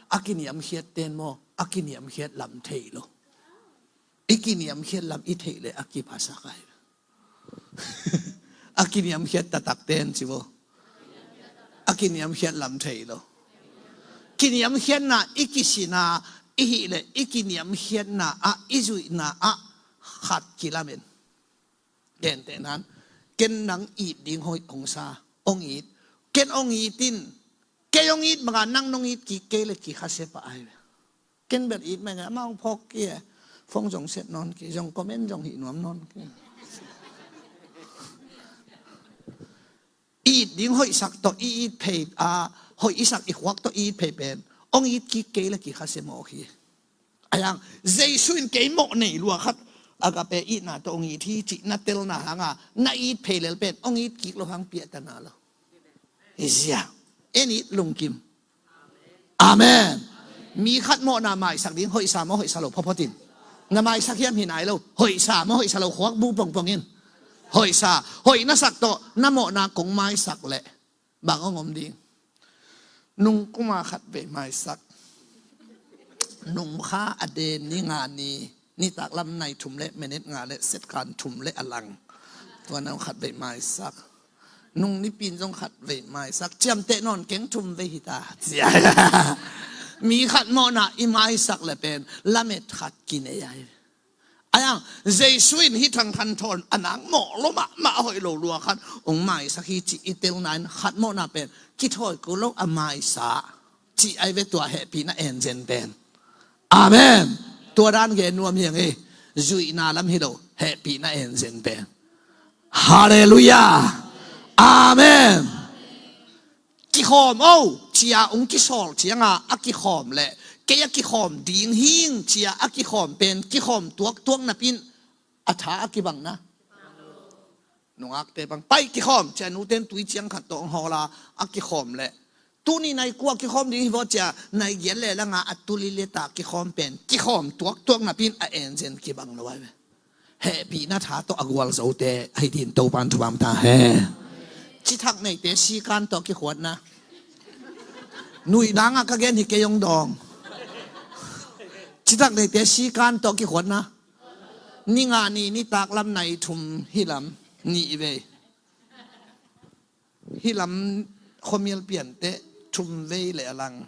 A kiniamkhiat ten maw, a kiniamkhiat lam thei lo. I kiniamkhiat lam i theih leh a kiphasak ahi ve. A kiniamkhiat taktak ten ci vo. A kiniamkhiat lam thei lo. Kiniamkhiatna i kisina i hih leh i kiniamkhiatna ah, i zuihna ah khat kilamen. Gentehna in, ken nang it ding hoih hong sa, hong it. Ken hong it in, kei hong it bangah nang nong it kik kei leh kikhasia pah ahi ve. Ken bel it mah ing, amah hong phawk kei, phone zong set nawn kei, zong comment zong hih nuam nawn kei. it ding hoihsak tawh i it phei, a, hoih i sak i khuak tawh i it phei pen hong it kik kei le kikhasia mawk hi. Ahi hang Jesu in kei mawh nei lua khat, agape itna tawh hong it hi cih na telna hanga na it phei lel pen hong it kik loh hang piahtana lo hi zia. En it lungkim. Amen. Mi khat mawhna maisak ding, hoihsa maw hoihsa lo phawphaw tin. Na maisak hiam hi nai lo, hoihsa maw hoihsa lo khuak bu pongpong in. Hoihsa, hoih na sak tawh na mawhna kong maisak leh bang hong om ding? Nung kuma khat vei maisak. Nung kha a den ni nga ni, nitak lam nai thum le minute nga le second thum le a lang. Tua nung khat vei maisak. Nung nipi in zong khat vei maisak. Ciamteh nawn keng thum vei hi ta. Cia. Mi khat mawhna i maisak le pen lamet khat kinei ai. Ahi hang Jesu in hih thangthang thawn a nak mawh lo mahmah a hoih lo lua khat hong maisak hi cih i telna in khat mawhna pen kithawi kul lo a maisa cih ai ve, tua hehpihna enzen pen. Amen. Tua dan gen nuam hi hang hi. Zuihna lam hi lo, hehpihna enzen pen. Halleluiah. Amen. Kikhawm o, cia hong kisawl cianga a kikhawm le kei a kikhawm ding hing cia a kikhawm pen kikhawm tuaktuak napin a tha a kibangna. Nungakte bang pai kikhawm cia nuten tui ciang khat tawh hong hawla a kikhawm le tuni nai kua kikhawm ding hi vaw cia nai giat le langa a tuli le ta kikhawm pen kikhawm tuaktuak napin a enzen kibang lo ai ve. Hehpihna tha tawh a gualzote ahi din Topan thupha ta hen. Cithak neite sikan tawh kikhuatna. Nuih dangah ka gen hi kei hong dawng. Cithak neite sikan tawh kikhuatna. Ni nga ni nitak lam nai thum hi lam nih vei. Hih lam khuamial pianteh thum vei le a lang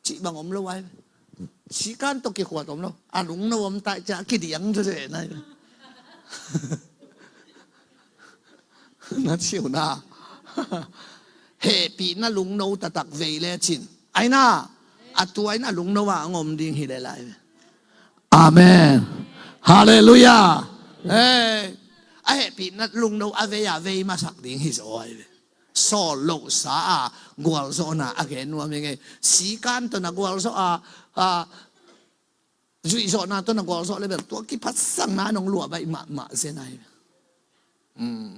cih bang om lo ai. Sikan tawh kikhuat om lo. A lungno om tai cia kidiang tu se nai. Na ciu na. Hehpihna lungno taktak vei le cin. Aina. A tua in a lungno a ngom ding hi le lai. Amen. Halleluiah. Hey. A hehpihna lungno a vei a vei masak ding hi zaw ai ve. Sawl lohsa a gualzawhna a gen nuam hi ngei. Sikan tawh na gualzawh a, a zuihzawhna tawh na gualzawh le bel tua kiphatsakna nong luah baih mahmah zen ai ve. Hmm.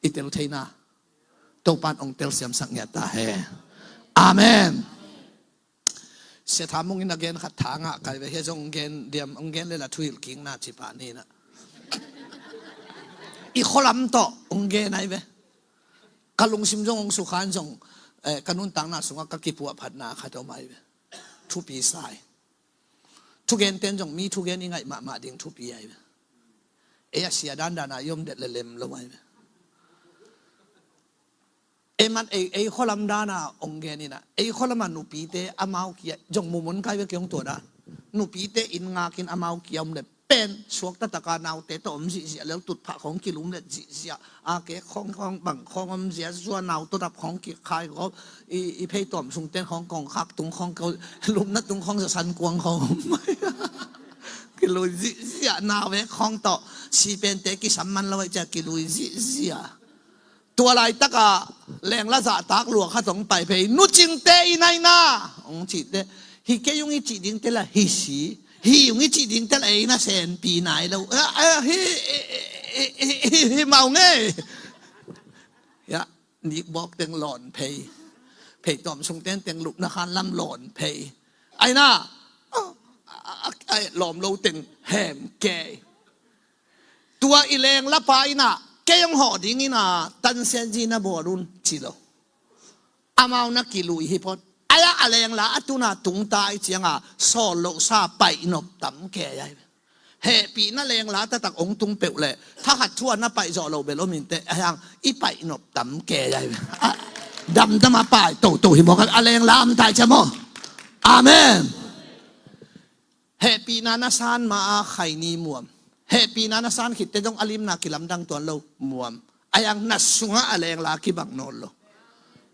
I tel theina Topan ong tel siamsak ngiat ta he. Amen. Sia Tha Mung in a gen khat tha ngah kai ve. Hia zong ong gen diam, ong gen le la thuhilh kikna ci pah ni na. I khualam tawh ong gen ai ve. Ka lungsim zong ong sukhan zong, eh, ka nuntakna sungah ka kipuahphatna khat om ai ve. Thupi sai. Thugenten zong mi thugen i ngaih mahmah ding thupi ai ve. Ei a sia dandana i om det le lem lo ai ve. Ei man ei, ei khualam dana ong gen ina, ei khualama nupite amau kia zong mumun kai ve kiong tua dan. Nupite inn ngakin amau kia om le pen suak tataka naute tawh om zihziah lel tutphah khong kilum let zihziah. A kek khong khong bang khong om zia zua nau tawh dap khong kikhai khong i, i phei tawm sungten khong kong khak tung khong ko lumna tung khong zasan kuang khong om. Kilui zihziah nau vek khong tawh sipente kisam man lo ai cia kilui zihziah. Tua laitaka lengla zahtak lua khat hong pai phei nucingte i naina hong cihte hi kei ung i cih dingte la hi si hi ung i cih dingte la ei na senpi nai lo. Hi mau ngei. Nikbawk teng lawn phei. Phei tawm sung teng teng lupna khan lam lawn phei. Aina lawm lo teng hem kei. Tua i lengla pa ina kei hong hawh ding ina tansian zi na bawl un ci lo. Amau na kilui hi phot. Aia a lengla a tuna tungta i cianga sawl lohsa paihnop tam kei ai. Hehpihna lengla taktak ong tung peuh le thakhat thua na paih zawh lo bel om inteh ahiang i paihnop tam kei ai. Damdam a pai toto hi mawk a lengla am tai cia maw? Amen. Hehpihna na san ma a khaini muam. Hehpihna na san khitte dong a limna kilamdang tuan lo muam. Ahiang na sungah a lengla kibang nawn lo.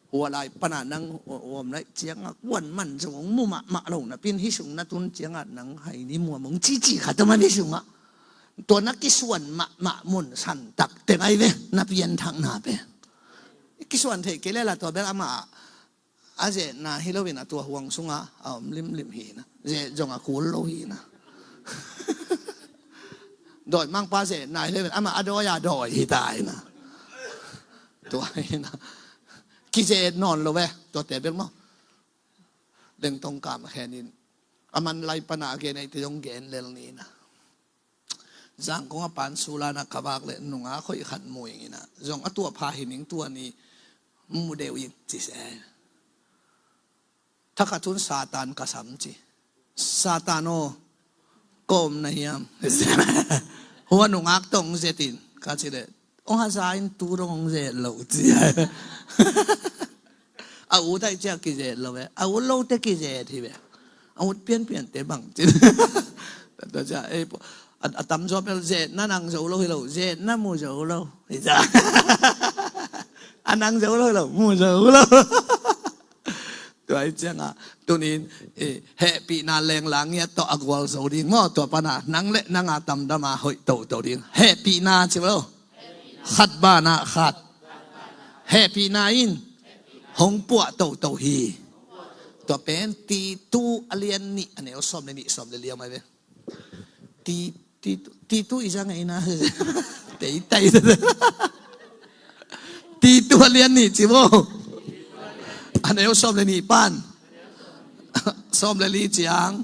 Hualai pana nang uam laih ciangah kuan man zong hong mu mahmah lo napin hi sung na tun ciangah nang haini muam hong cici khat om a hi sungah. Tua na kisuan mahmah mun santak teng ai ve na pianthakna pen. I kisuan theih kei lel a, tua bel amah a zetna hi loin a, tua huang sungah a om limlim hi na. Zet zong a kul lo hi na. Dawimangpa zetna hi loin amah a dawi a dawi hi ta hi na. Tua hi na. Kizet nawn lo ve, tuate bel maw. Lengtong Kam Khen in a man lai pana a gen, eite zong gen lel ni na. Zangkong a pan sulan a ka vak leh nungak hoih khat mu ing in a, zong a tuahpha hi ning, tua ni mu deuh ing ci se. Thakhat hun Satan ka sam ci. Satan aw, kawm na hiam? Hua nungak tong zetin ka ci leh, ong haza in tu dong ong zet lo ci. A ut ai cia kizet lo ve. A ut lote kizet hi ve. A ut pianpiante bang ci. Tua cia, ei, a, a tamzaw bel zetna nang zo lo hi lo, zetna mu zo lo. Hi cia. A nang zo lo hi lo, mu zo lo. Tua hi cianga tunin, eh, hehpihna lengla ngiat tawh a gualzo ding maw, tua pana nang le nanga tamdama hoih toto ding. Hehpihna ci lo. Khat banah khat. Hehpihna in hong puah toto hi. Tua pen Titu a lian nih a neu sawm le nih, sawm le li a mai ve. Ti, Titu, Titu i zang ei na. Tei tai. Titu a lian nih ci bo. A neu sawm le nih pan sawm le li ciang.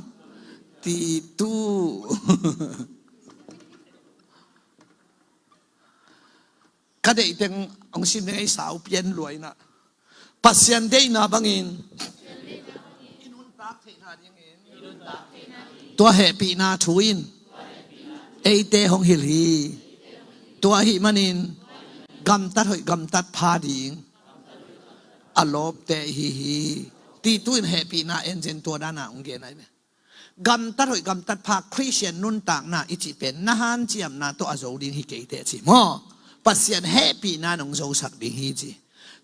Titu. Ka deih teng hong sim ding ei, sau pian luaina. Pasian deihna bangin i nuntak theihna dingin tua hehpihna thu in eite hong hilh hi. Tua ahih manin gamtat hoih gamtat pha ding a lawpte ihi hi. Titu in hehpihna en zen tua dana hong gen ai ve. Gamtat hoih gamtat pha Khristian nuntakna i cih pen na hanciamna tawh a zo ding hi kei teh ci maw. Pasian hehpihna in hong zosak ding hi ci.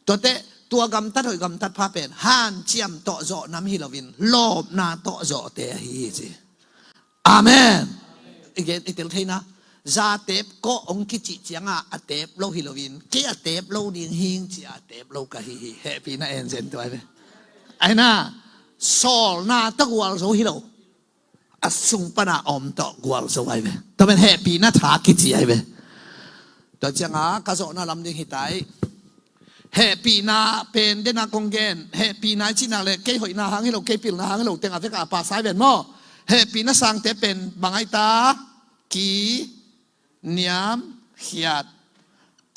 Tuate, tua gamtat hoih gamtat pha pen hanciam tawh zawh nam hi loin lawpna tawh zawhte ahi hi ci. Amen. I gen i tel theina, za teep kawh hong kicih cianga a teep lo hi loin kei a teep lo ding hing cia a teep lo ka hi hi. Hehpihna en zen tua ai ve. Aina, sawlna tawh gualzo hi lo, a sung pana om tawh gualzo ai ve. Tua pen hehpihna tha kici ai ve. Tua cianga ka zawhna lam ding hi tai. Hehpihna pen dena kong gen, hehpihna i cihna le kei hoihna hang hi lo, kei pilna hang hi lo, teng a vek a pasa ai ven maw. Hehpihna sangte pen bang ai ta? Ki niamkhiat.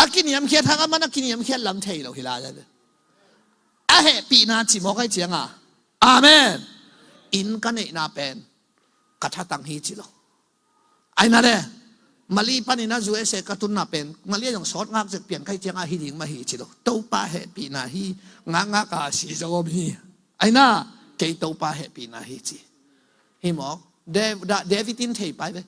A kiniamkhiat hang a man a kiniamkhiat lam thei lo hi lai. A hehpihna ci mawk ai cianga. Amen. Inn ka neihna pen ka thatang hi ci lo. Aina le Mali panin a U S A ka tunna pen Mali a zong sawt ngak zek pian kai cianga hi ding mah hi ci lo. Topa hehpihna hi. Ngakngak a si zo om hi. Aina, kei Topa hehpihna hi ci. Hi mawk. Da-, Da-, David in thei pai ve.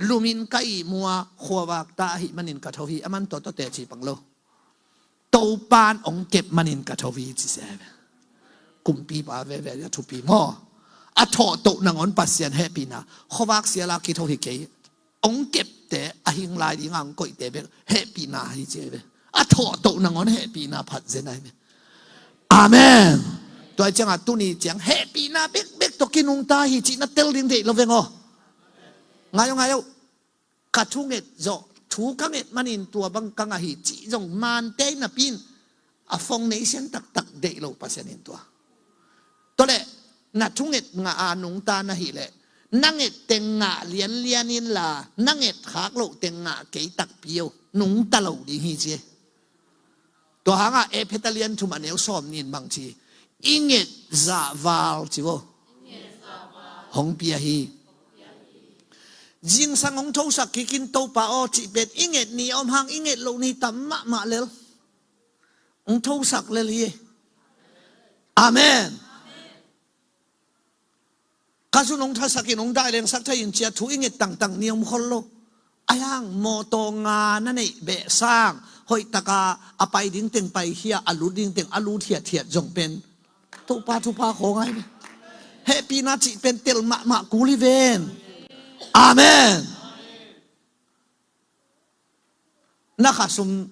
Lumin ka ihmua khuavak ta ahih manin ka tho hi, a man tawtawte ci pang lo. Topan ong kep manin ka tho hi ci se ve. Kumpipa veve a thupi maw. A thawhtoh nangawn Pasian hehpihna. Khuavak siala kitho hi kei. Ong kepte a hing lai dinga ong koihte bek hehpihna hi ci ve. A thawhtoh nangawn hehpihna phat zen ai ve. Amen. Tua cianga tuni ciang hehpihna bekbek tawh kinungta hi cihna tel ding deih lo veng aw. Ngai aw, ngai aw. Ka thunget zawh, thu ka nget manin tua bang ka ngah hi cih zong mante in napi in a foundation taktak deih lo Pasian in tua. Tua leh na thunget ngah a nungta na hih leh na nget teng ngah lianlian inla na nget khak loh teng ngah kei takpi o, nungta lo ding hi ci. Tua hanga Efesa lian thum a neu sawm nih in bang ci? I nget zahval ci vo. Hong pia hi. Zingsang hong thosak kikin Topa aw cih pen i nget ni a om hang i nget loh ni tam mahmah lel. Hong thosak lel hi. Amen. Ka zun hong thasakin hong dailengsak thei in cia thu i nget tangtang ni om khol lo. Ai hang mawtaw nga na neih beh sang hoihtaka a pai ding teng pai khia, a lut ding teng a lut hiathiat zong pen Topa thupha khawng ai ve. Hehpihna cih pen tel mahmah kul hi ven. Amen. Na khasum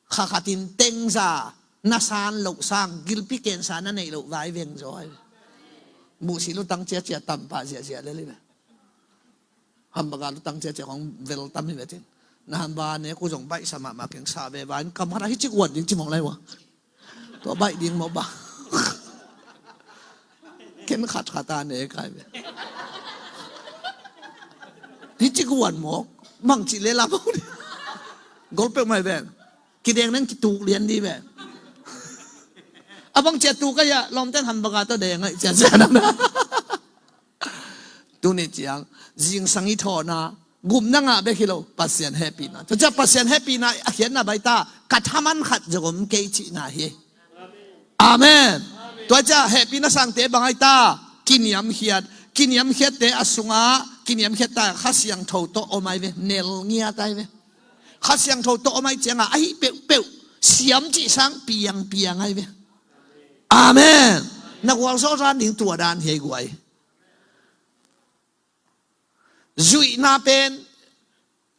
kha khatin tengza Na san loh sang, gilpi kensa na neih loh vai veng zaw ai. Buhsi lutang ciacia tampah ziahziah lel hi ve. Hambaga lutang ciacia khong vel tam hi ve cin. Na hamba ne ku zong baihsa mahmah keng sa ve vai in kam khat a hi cik uat ding ci mawk lai ua. Tua baih ding mawk ba. Ken khat khat a ne kai ve. Hi cik uat mawk. Mang cih le la mawk ding. Gol peuh mai ve. Kideng neng kituk lian di ve. A bang cia tuk a ia lawmten hambaga tawh deng a i cia cia nang na. Tuni ciang zingsang i thawhna gupna ngah bek hi lo, Pasian hehpihna. Tua cia Pasian hehpihna a khiatna bai ta, ka thaman khat zong om kei cihna hi. Amen. Tua cia hehpihna sangte bang ai ta, kiniamkhiat. Kiniamkhiatte a sungah kiniamkhiat ta, Kha Siangtho tawh om ai ve, nel ngiat ai ve. Kha Siangtho tawh om ai cianga ahi peuhpeuh siam cih sang piangpiang ai ve. Amen. Na gualzawh zan ding tua dan hi ei guai. Zuihna pen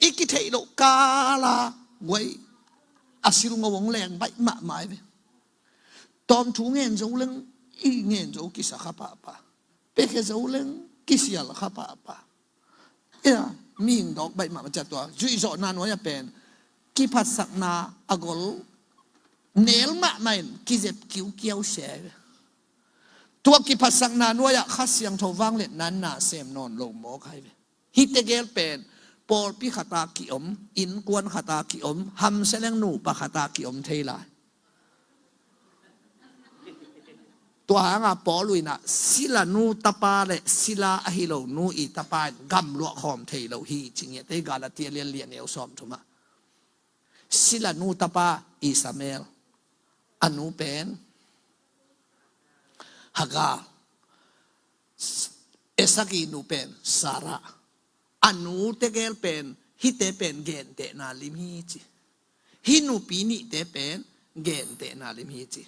i kitheih loh kala guai a silngo hong leng baih mahmah ai ve. Tawm thu ngen zo leng i ngen zo kisa kha pahpah. Pekhe zo leng kisial kha pahpah. Ia, mihing dawk baih mahmah cia tua zuihzawhna nuai a pen kiphatsakna a gol nel mahmah in kizep kiukiau se ai ve. Tua kiphatsakna nuai ah Kha Siangtho vangliatna na sem nawn lo mawk ai ve. Hihte gel pen pawlpi khata kiom, innkuan khata kiom, hamseleng nupa khata kiom thei lai. Tua hanga Paul uh inah sila nu tapa le sila ahi lo nu i tapa in gamluah khawm thei lo hi ci ngiat ei. Galatia lian lian neu sawm thumah sila nu tapa Ismael, a nu pen Hagar, Isaac i nu pen Sarah. A nu tegel pen hihte pen gentehna lim hi ci. Hih nupi nihte pen gentehna lim hi ci.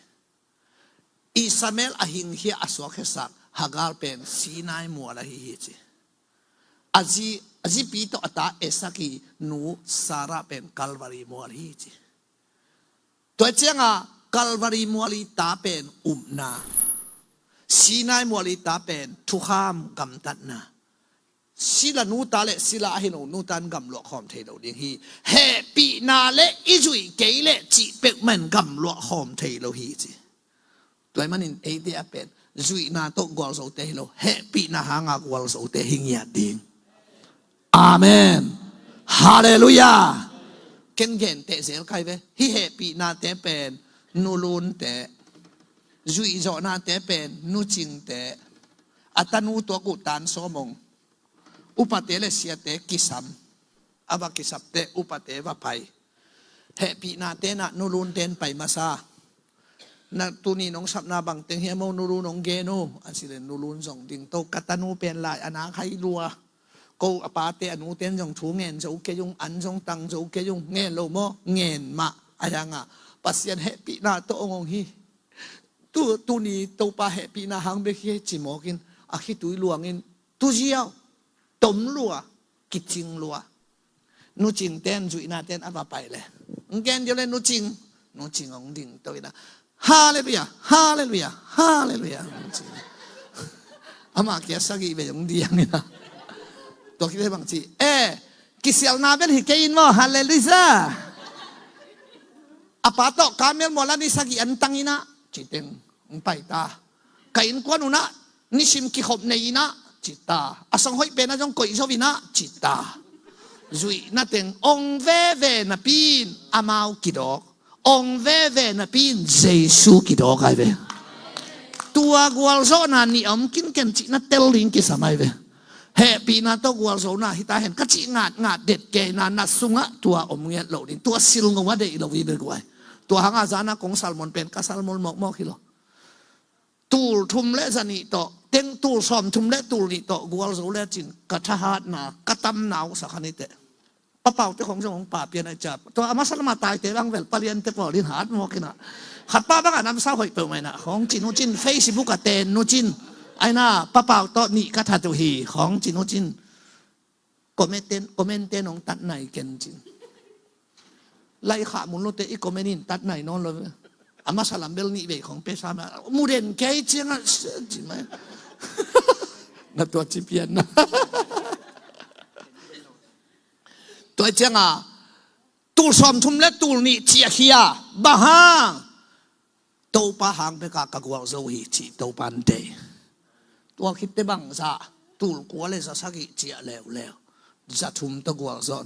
Ismael a hingkhia a suakkhiasak Hagar pen Sinai mual ahi hi ci. A zi, a zipi tawh a ta Isaac i nu Sarah pen Calvary mual hi ci. Tua cianga Calvary mual i ta pen upna, Sinai mual i ta pen thukham gamtatna. Sila nu ta le sila ahi lo nu tan gamluah khawm thei lo ding hi. Hehpihna le i zuih kei le cih peuhmah in gamluah khawm thei lo hi ci. Tua ahih manin eite a pen zuihna tawh gualzote hi lo, hehpihna hanga gualzote hi ngiat ding. Amen. Halleluiah. Ken genteh zel kai ve. Hih hehpihnate pen nulunte, zuihzawhnate pen nucingte, a tanu tuak uh tan sawmong, upate le siate kisam, a va kisapte upate va pai. Hehpihnate nah nulunten pai masa. Na tuni nong sapna bangteng hiam o, nulun hong gen o, a si le nulun zong ding to. Ka tanu pen lai a nak hai lua. Ko a pate a nuten zong thu ngen zo kei ung, an zong tang zo kei ung, ngen lo maw? Ngen mah. A hianga Pasian hehpihna tawh hong hong hi. Tu, tuni Topa hehpihna hang bek hi ci mawkin a khitui luangin tuziau, tom lua, kicing lua. Nucingten zuihnaten a va pai le, ng gen deuh le nucing, nucing hong ding to ina. Halleluiah, halleluiah, halleluiah. Ama kia sagih ve hong diang ina. Tua kite bang ci e, kisialna bel hi kei in maw? Halleluiah. A pa tawh kamel mual a ni sagih an tang ina, citeng hong pai ta. Ka innkuan unah nisim kikhop nei inah cita, a song hoih pena zong koih zo inah cita. Zuihna teng ong veve napi in amau kidawk, ong veve napi in Jesu kidawk ai ve. Tua gualzawhna nih a om kinken cihna tel ding kisam ai ve. Hehpihna tawh gualzawhna hita hen ka cih ngatngat det kei na, na sungah tua om ngiat loh ding, tua silngo a deih lo hi ve guai. Tua hanga zana kong salmon pen ka salmon mawkmawk hi lo. Tul thum le zanih tawh, teng tul sawm thum le tul nih tawh gualzo lecin ka thahatna, ka tamna uh sakhan hi teh. Papaute khong zong hong papian ai cap. Tua a masa lama taite bang vel paliante pawl in hat mawk inah. Khat pa bangah namsa hoih peuhmah inah khong cin uh cin, Facebook a ten uh cin. Aina papau tawh nih ka that uh hi khong cin uh cin. Comment ten, comment ten hong tat nai ken cin. Lai khah mun lote i comment in tat nai nawn lo ve. A masa lam bel nih vei khong pia sa mah, mu den kei ciangah ci mai. Na tua ci pian na. Tua ciangah tul sawmthum le tul nih ciah khia. Bang hang? Topa hang beka ka gualzo hi ci Topa in deih. Tua khitte bangzah tul kua le za sagih ciah leuleu. Za thum tawh gualzo